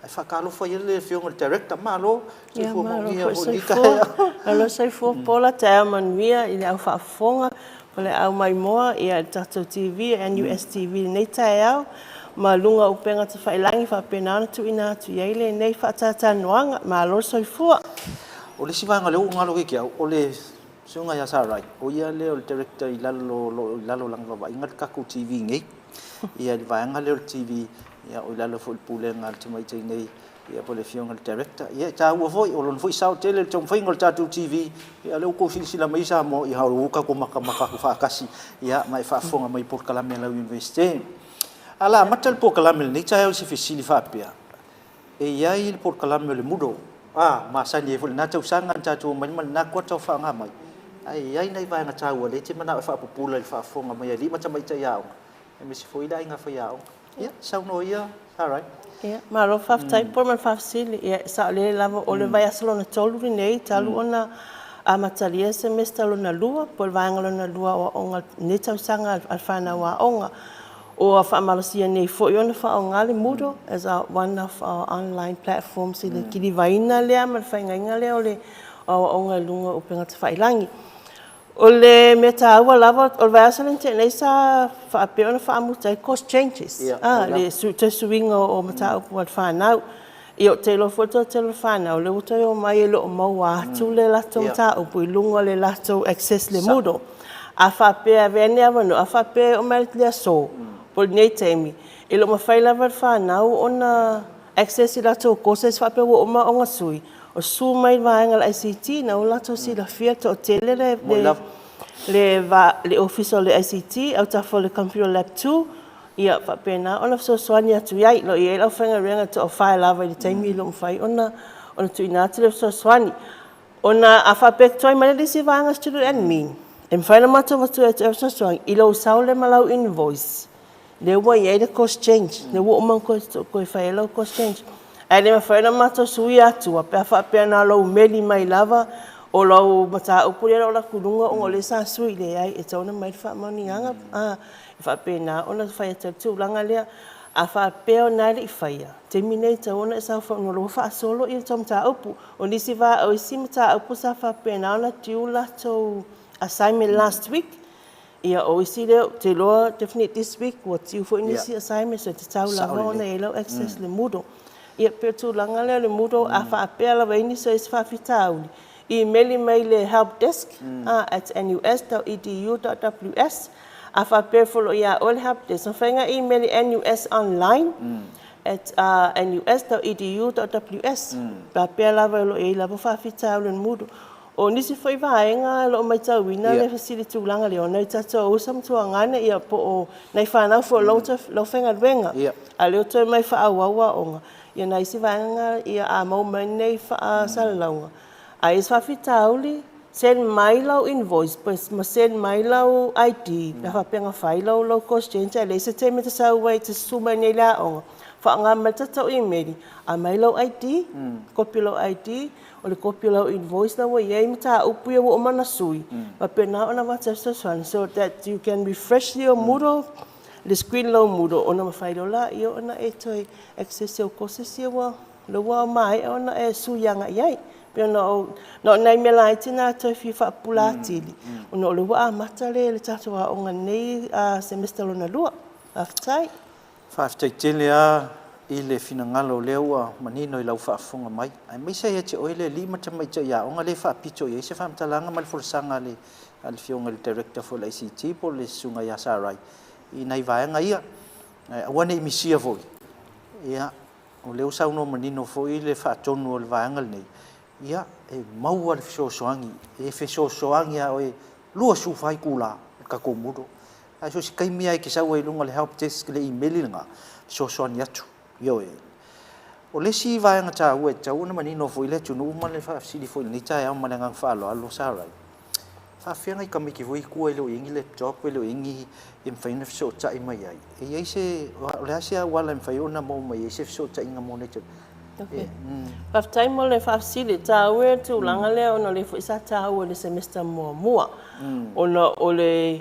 ae faatalofa i le Afioga i le Director, malo, soifua manuia foi i lenei taeao. Malo soifua Paula, taeao manuia i le au faafofoga ma le au maimoa i le tatou TV, NUS TV i lenei taeao ma luga o upega tafailagi faapena ona tuuina atu i ai lenei faatalatalanoaga. Malo le soifua. O le isi vaega lea ua ou galo ia te au, o le Susuga ia Sarai, o ia lea o le Director i lalo, i lalo o lana vaavaaiga le tatou TV nei. Ia le vaega lea o le TV, ia o i lalo foi o le pulega a le tamaitai nei, ia po o le Afioga i le Director. Ia e taua foi, o lona foi sao tele i le taumafaiga o le tatou TV, ia o lea ua outou silasila mai Samoa, ia o lea ua tatou matamata atu faatasi, ia ma e faafofoga mai i polokalame a lau Iunivesite. Ae o le a amata le polokalame i lenei taeao i se fesili faapea, e i ai le polokalame o le Moodle, a, masani ai foi i lena tausaga na tatou omai ma lena kuata o faaaoga mai, ae i ai nai vaega taua o lea e te manao e faapupula i le faafofoga mai a alii ma tamaitai aoga, aemaise foi le aiga faiaoga. Ia, saunoa ia, Sarai. Ia, malo faafetai Paul ma le faafesili. Ia, e saolele lava, o le vaiaso lona tolu lenei talu ona amatalia le semester lona lua, po o le vaega lona lua o aoaoga i lenei tausaga a le fanau aoga. Ua faamalosia nei foi ona faaaoga le Moodle as a one of our online platforms i le kilivaina lea ma le faigaina lea o le aoaoga i luga o upega tafailagi. O le mea taua lava, o le vaiaso lea na tea nei sa faapea ona faamuta ai course changes, le toe suiga o mataupu a le fanau. Ia ou te iloa foi le toatele o fanau lea ua toe omai e le o maua atu le latou mataupu i luga o le latou access i le Moodle. A faapea e avea lenei avanoa, a faapea e oo mai i le aso po o lenei taimi e le o mafai lava e le fanau ona access i latou courses faapea ua uma ona sui, susu mai le vaega a le ICT ina ua latou silafia e toatele le Ofisa o le ICT, autafa o le Computer Lab 2, ia faapena ona fesoasoani atu i ai. O lo o i ai le aufaigaluega e toafa lava i le taimi e le o mafai ona tuuina atu le fesoasoani. Ona a faapea e totoe mai le isi vaega student admin, e mafai ona matou avatua e fesoasoani i lou sau lea ma lau invoice, lea ua i ai le course change, lea ua uma ona toe fai ai lau course change. Ae le mafai ona matou suia atua pe a faapea na o lou meli mai lava o lau mataupu lea o lo o alu atu i luga ona o lea sa sui. Leai, e tatau ona aumai le faamaoniaga e faapena ona fai atu ai le tulaga lea. A faapea o lena e le i faia, o le taimi lenei e tatau ona e saofai ona o lea ua faasolo le tou mataupu. O nisi mataupu sa faapena ona due latou assignment last week, ia o isi lea ou te iloa definitely this week ua due foi nisi assignment, so e tatau lava ona i ai lau access i le Moodle. Ia pei o le tulaga lea o le Moodle, a faapea lava e i ai nisi o i ai se faafitauli, imeli mai i le helpdesk at nus.edu.ws. A faapea e follow ia oe le helpdesk, e mafai ona imeli i nusonline at nus.edu.ws. Pe a faapea lava o lo o i ai lava faafitauli o le Moodle. O nisi foi vaega o lo o matauina le fesili tulaga lea, ona e tatou uso ma tuagane ia po o nai fanau foi o lo o faigaluega, a o lea ua toe omai e faaauau aoga, ia nai isi vaega ia a maua mai nei faasalalauga, a i ai se faafitauli, send mai lau invoice ma send mai lau ID pe a faapea na fai lau course change ae leai se taimi e te sau ai e te susu mai nei i le aoga, faaaoga mai le tatou imeli, aumai lau ID, kopi o lau ID, O le kopi o lau invoice la ua i ai mataupu ia ua uma ona sui, faapena ona avatu ai fesoasoani so that you can refresh your Moodle, le screen lau Moodle ona mafai loa laia ona e toe access i au courses ia ua lea ua maea ona e sui agai i ai. Pei ona ou, na o nai mea laiti na e toe fia faapupula atili ona o lea ua amata le tatou aoga i lenei semester lona lua. Faafetai. Faafetai tele lava i le finagalo o lea ua manino i lau faafofoga mai, aemaise ia te oe le alii ma tamaitai aoga lea e faapito i ai se faamatalaga ma le folasaga a le Afioga i le Director foi o le ICT po o le Susuga ia Sarai i nai vaega ia. Ae aua ne i misia foi, ia, o lea ua saunoa manino foi le faatonu o le vaega lenei, ia, e maua le fesoasoani, e fesoasoani ia oe 24 itula i le tatou Moodle. Ae so o se taimi lava e te sau ai i luga o le help desk i le imeli lena, fesoasoani atu. Ioe. O le isi vaega taua e tatau ona manino foi le atunuu ma le faafesili foi i lenei taeao ma le agaga faaaloalo, Sarai, e faapefea nai tamaiti foi ia i tua e le o i ai ni laptop, e le o i ai ni e mafai ona fesootai mai ai. E i ai se, o le a se auala e mafai ona maua mai ai se fesootaiga mo nai tamaiti? Okay. Faafetai mo le faafesili. E taua le tulaga lea ona o lea foi sa taua i le semester muamua. Ona o le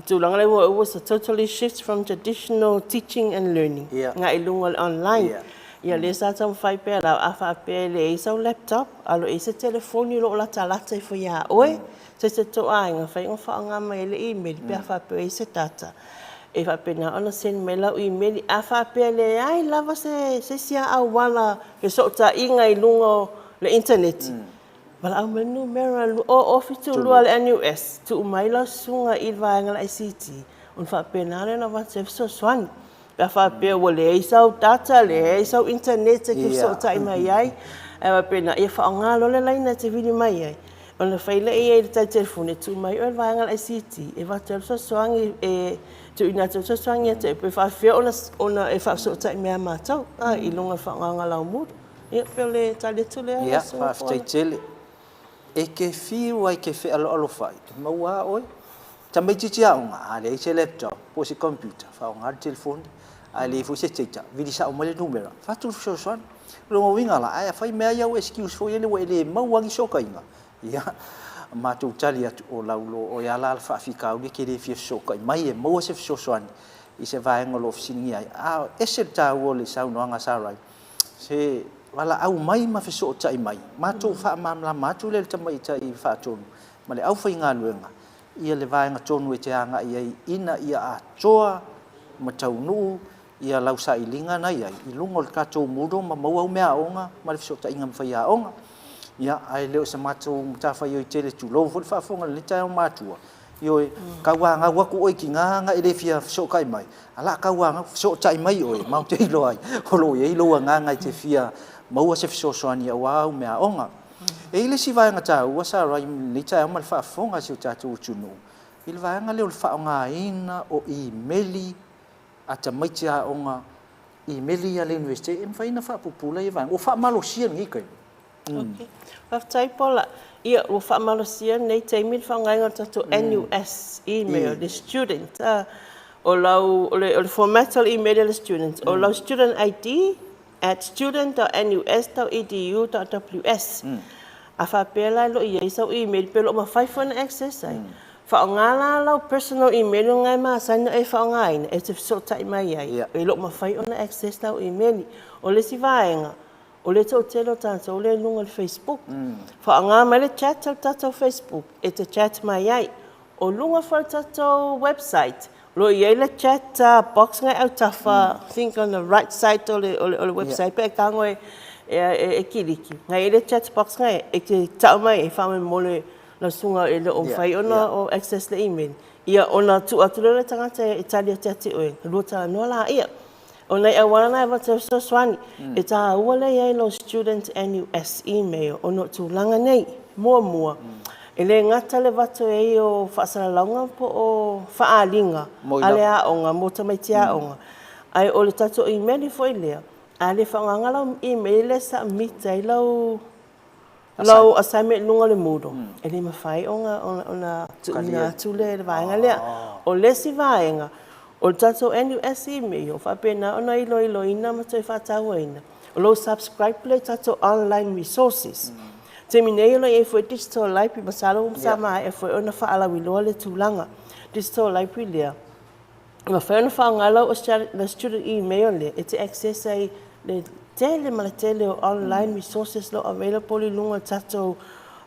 tulaga lea ua was a totally shift from traditional teaching and learning agai i luga o le online. Ia lea sa taumafai pea la, a faapea e leai sau laptop, a o lo o i ai se telefoni o lo o latalata ifo ia oe, se isi ituaiga, mafai ona faaaoga mai ai le email pe a faapea o i ai se data. E faapena ona send mai lau email. A faapea e leai lava se isi auala fesootaiga i luga o le internet, Valaau mai le numera 0072 a le NUS, tuu mai lau susuga i le vaega a le ICT ona faapena lea ona avatu ai fesoasoani. Pe a faapea ua leai sau data, leai sau internet e te fesootai mai ai, ae faapena, ia faaaoga loa le laina e te vili mai ai, ona fai lea i ai i le tai telefoni e tuu mai oe i le vaega a le ICT e avatu ai le fesoasoani e tuuina atu ai le fesoasoani ia te oe pe faapefea ona e faafesootai mai ia matou i luga o le faaaogaina o lau Moodle. Ia, pei o le tali atu lea. Ia, faafetai tele. E te fiu lava e te fealoalofai, e maua lava oe. Tamaitiiti aoga, a leai se laptop po o se computer, faaaoga le telefoni. Ae leai foi se data, vili sao mai le numera, fatu le fesoasoani. O lona uiga la, ae afai mea ia ua excuse foi lele ua e le maua ni fesootaiga, ia, matou tali atu, o lau lo oe lava la le faafitauli e te le fia fesootai mai e maua se fesoasoani i se vaega o lo o fesiligia ai. A ese le taua o le saunoaga a Sarai, se valaau mai ma fesootai mai, matou faamalamalama atu lea i le tamaitai faatonu ma le aufaigaluega ia le vaega tonu e te agai ai ina ia atoa ma taunuu ia lau sailiga na i ai i luga o le tatou Moodle ma maua au meaaoga ma le fesootaiga ma faiaoga. Ia, ae le o se matou matafaioi tele, tulou foi le faafofoga i lenei taeao matua, ioe, tauanau atu oe i tina na e le fia fesootai mai, a la tauanau, fesootai mai oe, matou te iloa ai o lo o i ai lou agaga e te fia maua se fesoasoani aua au meaaoga. E i ai le isi vaega taua sa rai i lenei taeao ma le faafofoga a si o tatou atunuu, i le vaega lea o le faaaogaina o imeli a tamaiti aoga, imeli ia a le Iunivesite, e mafai ona faapupula ia vaega. Ua faamalosia i lenei taimi. Ok. Faafetai Paula. Ia, ua faamalosia i lenei taimi le faaaogaina o le tatou NUS email, le student. O lau, o le format o le email a le student, o lau student ID at student.nus.edu.ws. A faapea la e le o i ai sau email pe le o mafai foi ona access ai, faaaoga la lau personal email lena e masani ona e faaaogaina e te fesootai mai ai, e le o mafai ona access lau email. O le isi vaega, o le toatele o tatou lea i luga o le Facebook, faaaoga mai le chat o le tatou Facebook e te chat mai ai. O luga foi o le tatou website, o lo o i ai le chat box na e autafa, I think on the right side o le website pe a e tago e kiliki, na i ai le chat box na e te tau mai ai faamolemole lau susuga e le o mafai ona access le email, ia ona tuu atu lea o le tagata e tali atu ia te oe, lua talanoa laia. O nai auala na e avatu ai fesoasoani, e taua le i ai lou student NUS email ona o tulaga nei. Muamua, e le gata le avatu ai o faasalalauga po o faaaliga a le aoga mo tamaiti aoga, ae o le tatou email foi lea, a le faaaogaina lau email lea e submit ai lau lau assignment i luga o le Moodle, e le mafai ona tuuina atu le vaega lea. O le isi vaega, o le tatou NUS email, o faapena ona iloiloina ma toe faatauaina, o lo o subscribe lea i tatou online resources. Taimi nei o lo o i ai foi digital library, masalo sa maea foi ona faalauiloa le tulaga digital library lea, E mafai ona faaaoga lau student email lea e te access ai le tele ma le tele o online resources lo available i luga o le tatou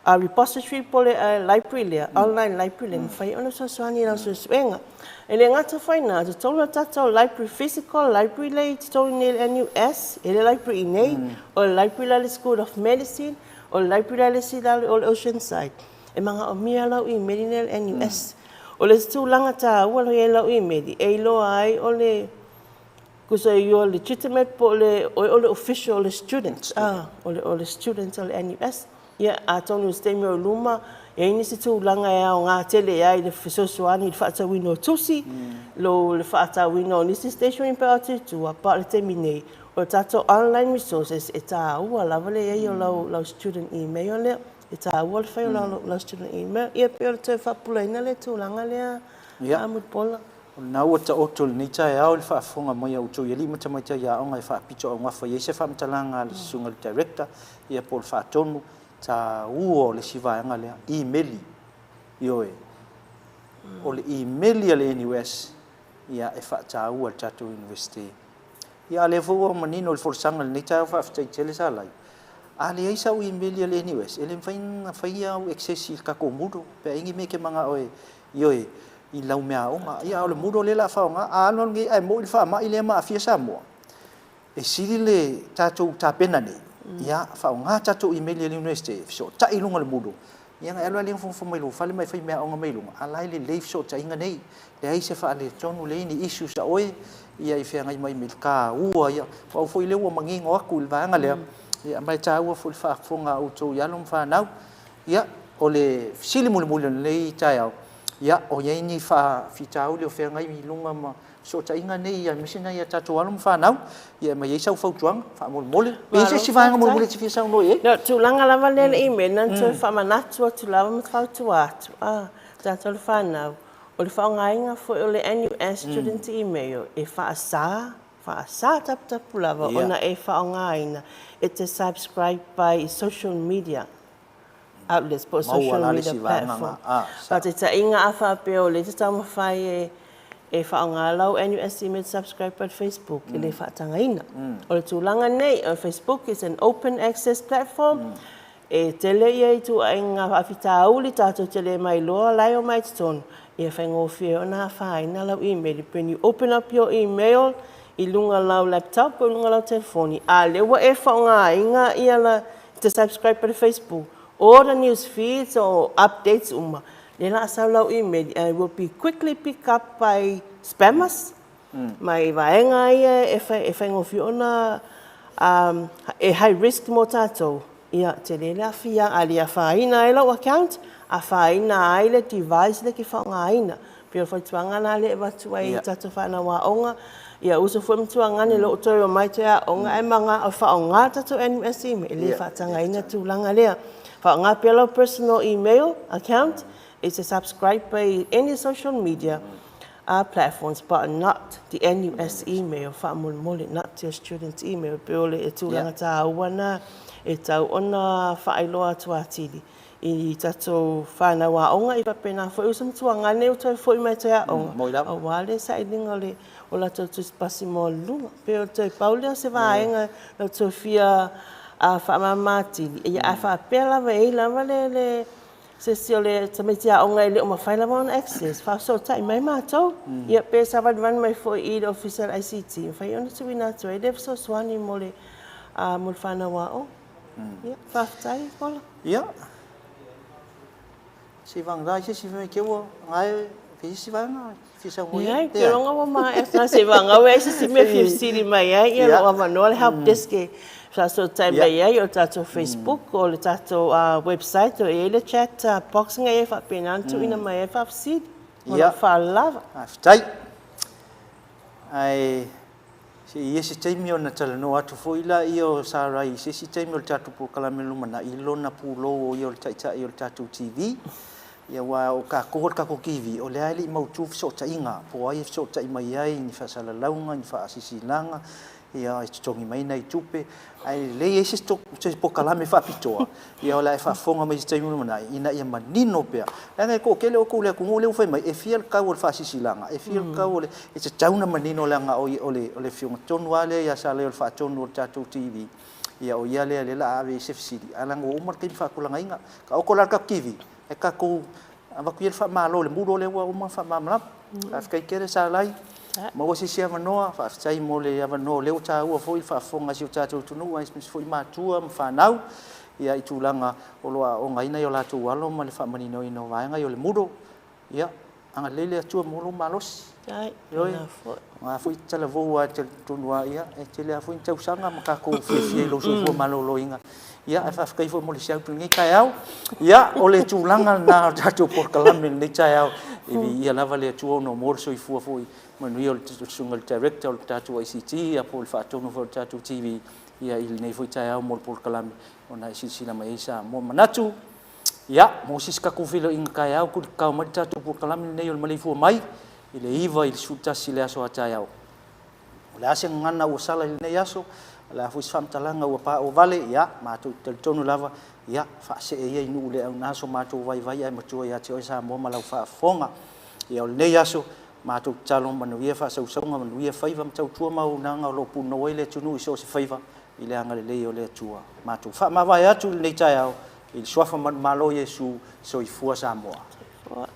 repository po o le library lea, online library lea, e mafai ona fesoasoani i lau suesuega. E le gata foi i ina, i totonu o le tatou library, physical library lea i totonu nei i le NUS, e le library i inei, o le library la i le School of Medicine, o le library la i le isi lalo o le Oceanside, e manaomia lau email lea i le NUS. O le isi tulaga taua la i ai lau email, e iloa ai o le tusa you are legitimate po o le oe o le official o le student, o le student o le NUS. Ia, atonu i se taimi o i luma, e i ai nisi tulaga e aoga tele ai le fesoasoani i le faatauina o tusi, lo le faatauina o nisi stationery pe a o atu i tua, but o le taimi nei, o le tatou online resources e taua lava le i ai o lau student email lea. E taua le fai o lau student email. Ia pei o le toe faapupulaina lea tulaga lea a Mulipola. O lena ua taoto i lenei taeao i le faafofoga mai a outou i alii ma tamaitai aoga e faapito augafa i ai se faamatalaga a le Susuga i le Director ia po o le Faatonu taua o le isi vaega lea, imeli. Ioe, o le imeli a le NUS ia e faataua e le tatou Iunivesite. Ia a lea foi ua manino i le folasaga i lenei taeao faafetai tele Salai. A leai sau imeli a le NUS, e le mafai ona faia au access i le tatou Moodle pe a i ai ni mea e te manao e, ioe, i lau meaaoga. Ia a o le Moodle lea o le a faaaoga, a alu alu nei ae moi le faamai lea ma aafia Samoa, e sili le tatou tapena nei, ia faaaoga tatou imeli a le Iunivesite e fesootai i luga o le Moodle, Ia ona e alu lava lea nofonofo mai lou fale ma e fai meaaoga mai luga, a la e lelei fesootaiga nei, leai se faaletonu, leai ni issues a oe, ia i feagai mai ma le taua ia. O au foi lea ua manino atu i le vaega lea, ia ma e taua foi le faafofoga a outou i alo ma fanau. Ia, o le fesili mulimuli o lenei taeao, ia, o i ai ni faafitauli o feagai i luga ma fesootaiga nei aemaise nai a tatou alo ma fanau, ia aumai ai sau fautuaga faamolemole. Pe i ai se isi vaega mulimuli e te fia saunoa i ai? No, tulaga lava lea i le email, na ona toe faamanatu atu lava ma fautua atu, a, tatou le fanau, o le faaaogaina foi o le NUS Student Email e faasa. Faasa taputapu lava ona e faaaogaina e te subscribe ai i social media outlets po o social media platform. Faataitaiga a faapea o lea e te taumafai e e faaaoga lau NUS email subscribe ai i le Facebook, e le faatagaina. O le tulaga nei, o le Facebook is an open access platform, E tele ia ituaiga faafitauli tatou te le mailoa la e omai i totonu, ia faigofie ona afaina lau email. When you open up your email i luga lau laptop po o luga lau telefoni, a lea ua e faaaogaina ia la te subscribe i le Facebook, all the news feeds or updates uma, lea la a sau lau email and it will be quickly pick up by spammers, mai vaega ia e faigofie ona e high risk mo tatou, ia tele le aafia, a le afaina ai lau account, afaina ai le device lea e te faaaogaina. E pei o le fautuaga lena lea e avatu ai i tatou fanau aoga, ia uso foi ma tuagane o lo o toe omai toe aoga ae manao e faaaoga le tatou NUS email, e le faatagaina le tulaga lea. Faaaoga pea lau personal email account e te subscribe ai i any social media platforms but not the NUS email faamolemole, not your student email. E pei o le tulaga taua lena e tatau ona faailoa atu atili i tatou fanau aoga i faapena foi uso ma tuagane ua toe foi mai toe aoga aua le sailiga o le o latou tusipasi maualuluga. E pei o le toe pau lea o se vaega na toe fia faamama atili, ae faapea lava e i ai lava le Se isi o le tamaiti aoga e le o mafai lava ona access, faafesootai mai matou. Ia pe savalivali mai foi i le Ofisa o le ICT, e mafai ona tuuina atu ai lea fesoasoani mo le mo le fanau aoga. Ia, faafetai Paula. Ia. Se vagana i se isi mea ke ua ngae ke isi vaega fia saunoa i ai. Leai, ke loga ua maea atu se vagana ua i ai se isi mea fia fesili mai ai, ia lou avanoa le help desk e faafesootai mai ai, o le tatou Facebook, o le tatou website o i ai le chat box ina ia faapena ona tuuina mai ai faafesili. Ma lou faaaloalo lava. Faafetai. Ae se i ai se taimi ona talanoa atu foi laia o Sarai i se isi taimi o le tatou polokalame lumanai i lona pulou o ia o le taitai o le tatou TV. Ia aua o tatou o le tatou TV, o lea e le i mautu fesootaiga, po o ai e fesootai mai ai i ni faasalalauga, ni faasilasilaga, ia e totogi mai nai tupe, ae lelei ai se polokalame faapitoa, ia o le a e faafofoga mai i se taimi lumanai, ina ia manino pea. Leaga e toatele outou i le atunuu lea ua fai mai, e fia le tau o le faasilasilaga, e fia le tau o le... E tatau ona manino leaga o le afioga tonu lava lea ia Sala o le faatonu o le tatou TV, ia o ia lea o lea o le a ave i ai se fesili, ae leaga ua uma le taimi faatulagaina. Taoto la le tatou TV, ae tatou avatu ia le faamalo i le mulo lea ua uma ona faamalamalama. Faafetai tele Salai, maua se isi avanoa, faafetai mo le avanoa o lea ua taua foi le faafofoga a si o tatou atunuu aemaise foi matua ma fanau ia i tulaga o lo o aoogaina i o latou alo ma le faamaninoina o vaega ia o le mulo. Ia, agalelei le Atua mo lou malosi. Ai, lena foi. O nga foi talavou lava e talitonu lava, ia, e tele lava foi ni tausaga ma tatou fiafia i lou soifua maloloina. Ia, ae faafetai foi mo le siautu i lenei taeao. Ia, o le tulaga lena o le tatou polokalame i lenei taeao, e viia lava le Atua ona ua maua le soifua foi manuia o le Susuga i le Director o le tatou ICT, ia po o le Faatonu foi o le tatou TV, ia, i lenei foi taeao mo le polokalame ona e silasila mai ai Samoa. Manatu, Ia, mo se isi tatou feiloaiga taeao, tulikao mai le tatou polokalame lenei o le Maleifua Mai i le 9 i le 11 i le aso a taeao. O le a se gagana ua sala i lenei aso, o le a foi se faamatalaga ua paovale, ia, matou te talitonu lava, ia, faasee ia i nuu le auna so matou vaivai ae matua ia te oe Samoa ma lau faafofoga. Ia, o lenei aso, matou tatalo manuia faasausauga, manuia faiva ma tautua ma auaunaga o lo o punonou ai le atunuu i so o se faiva i le agalelei o le Atua. Matou faamavae atu i lenei taeao i le Suafa manumalo o Iesu, soifua Samoa. Soifua.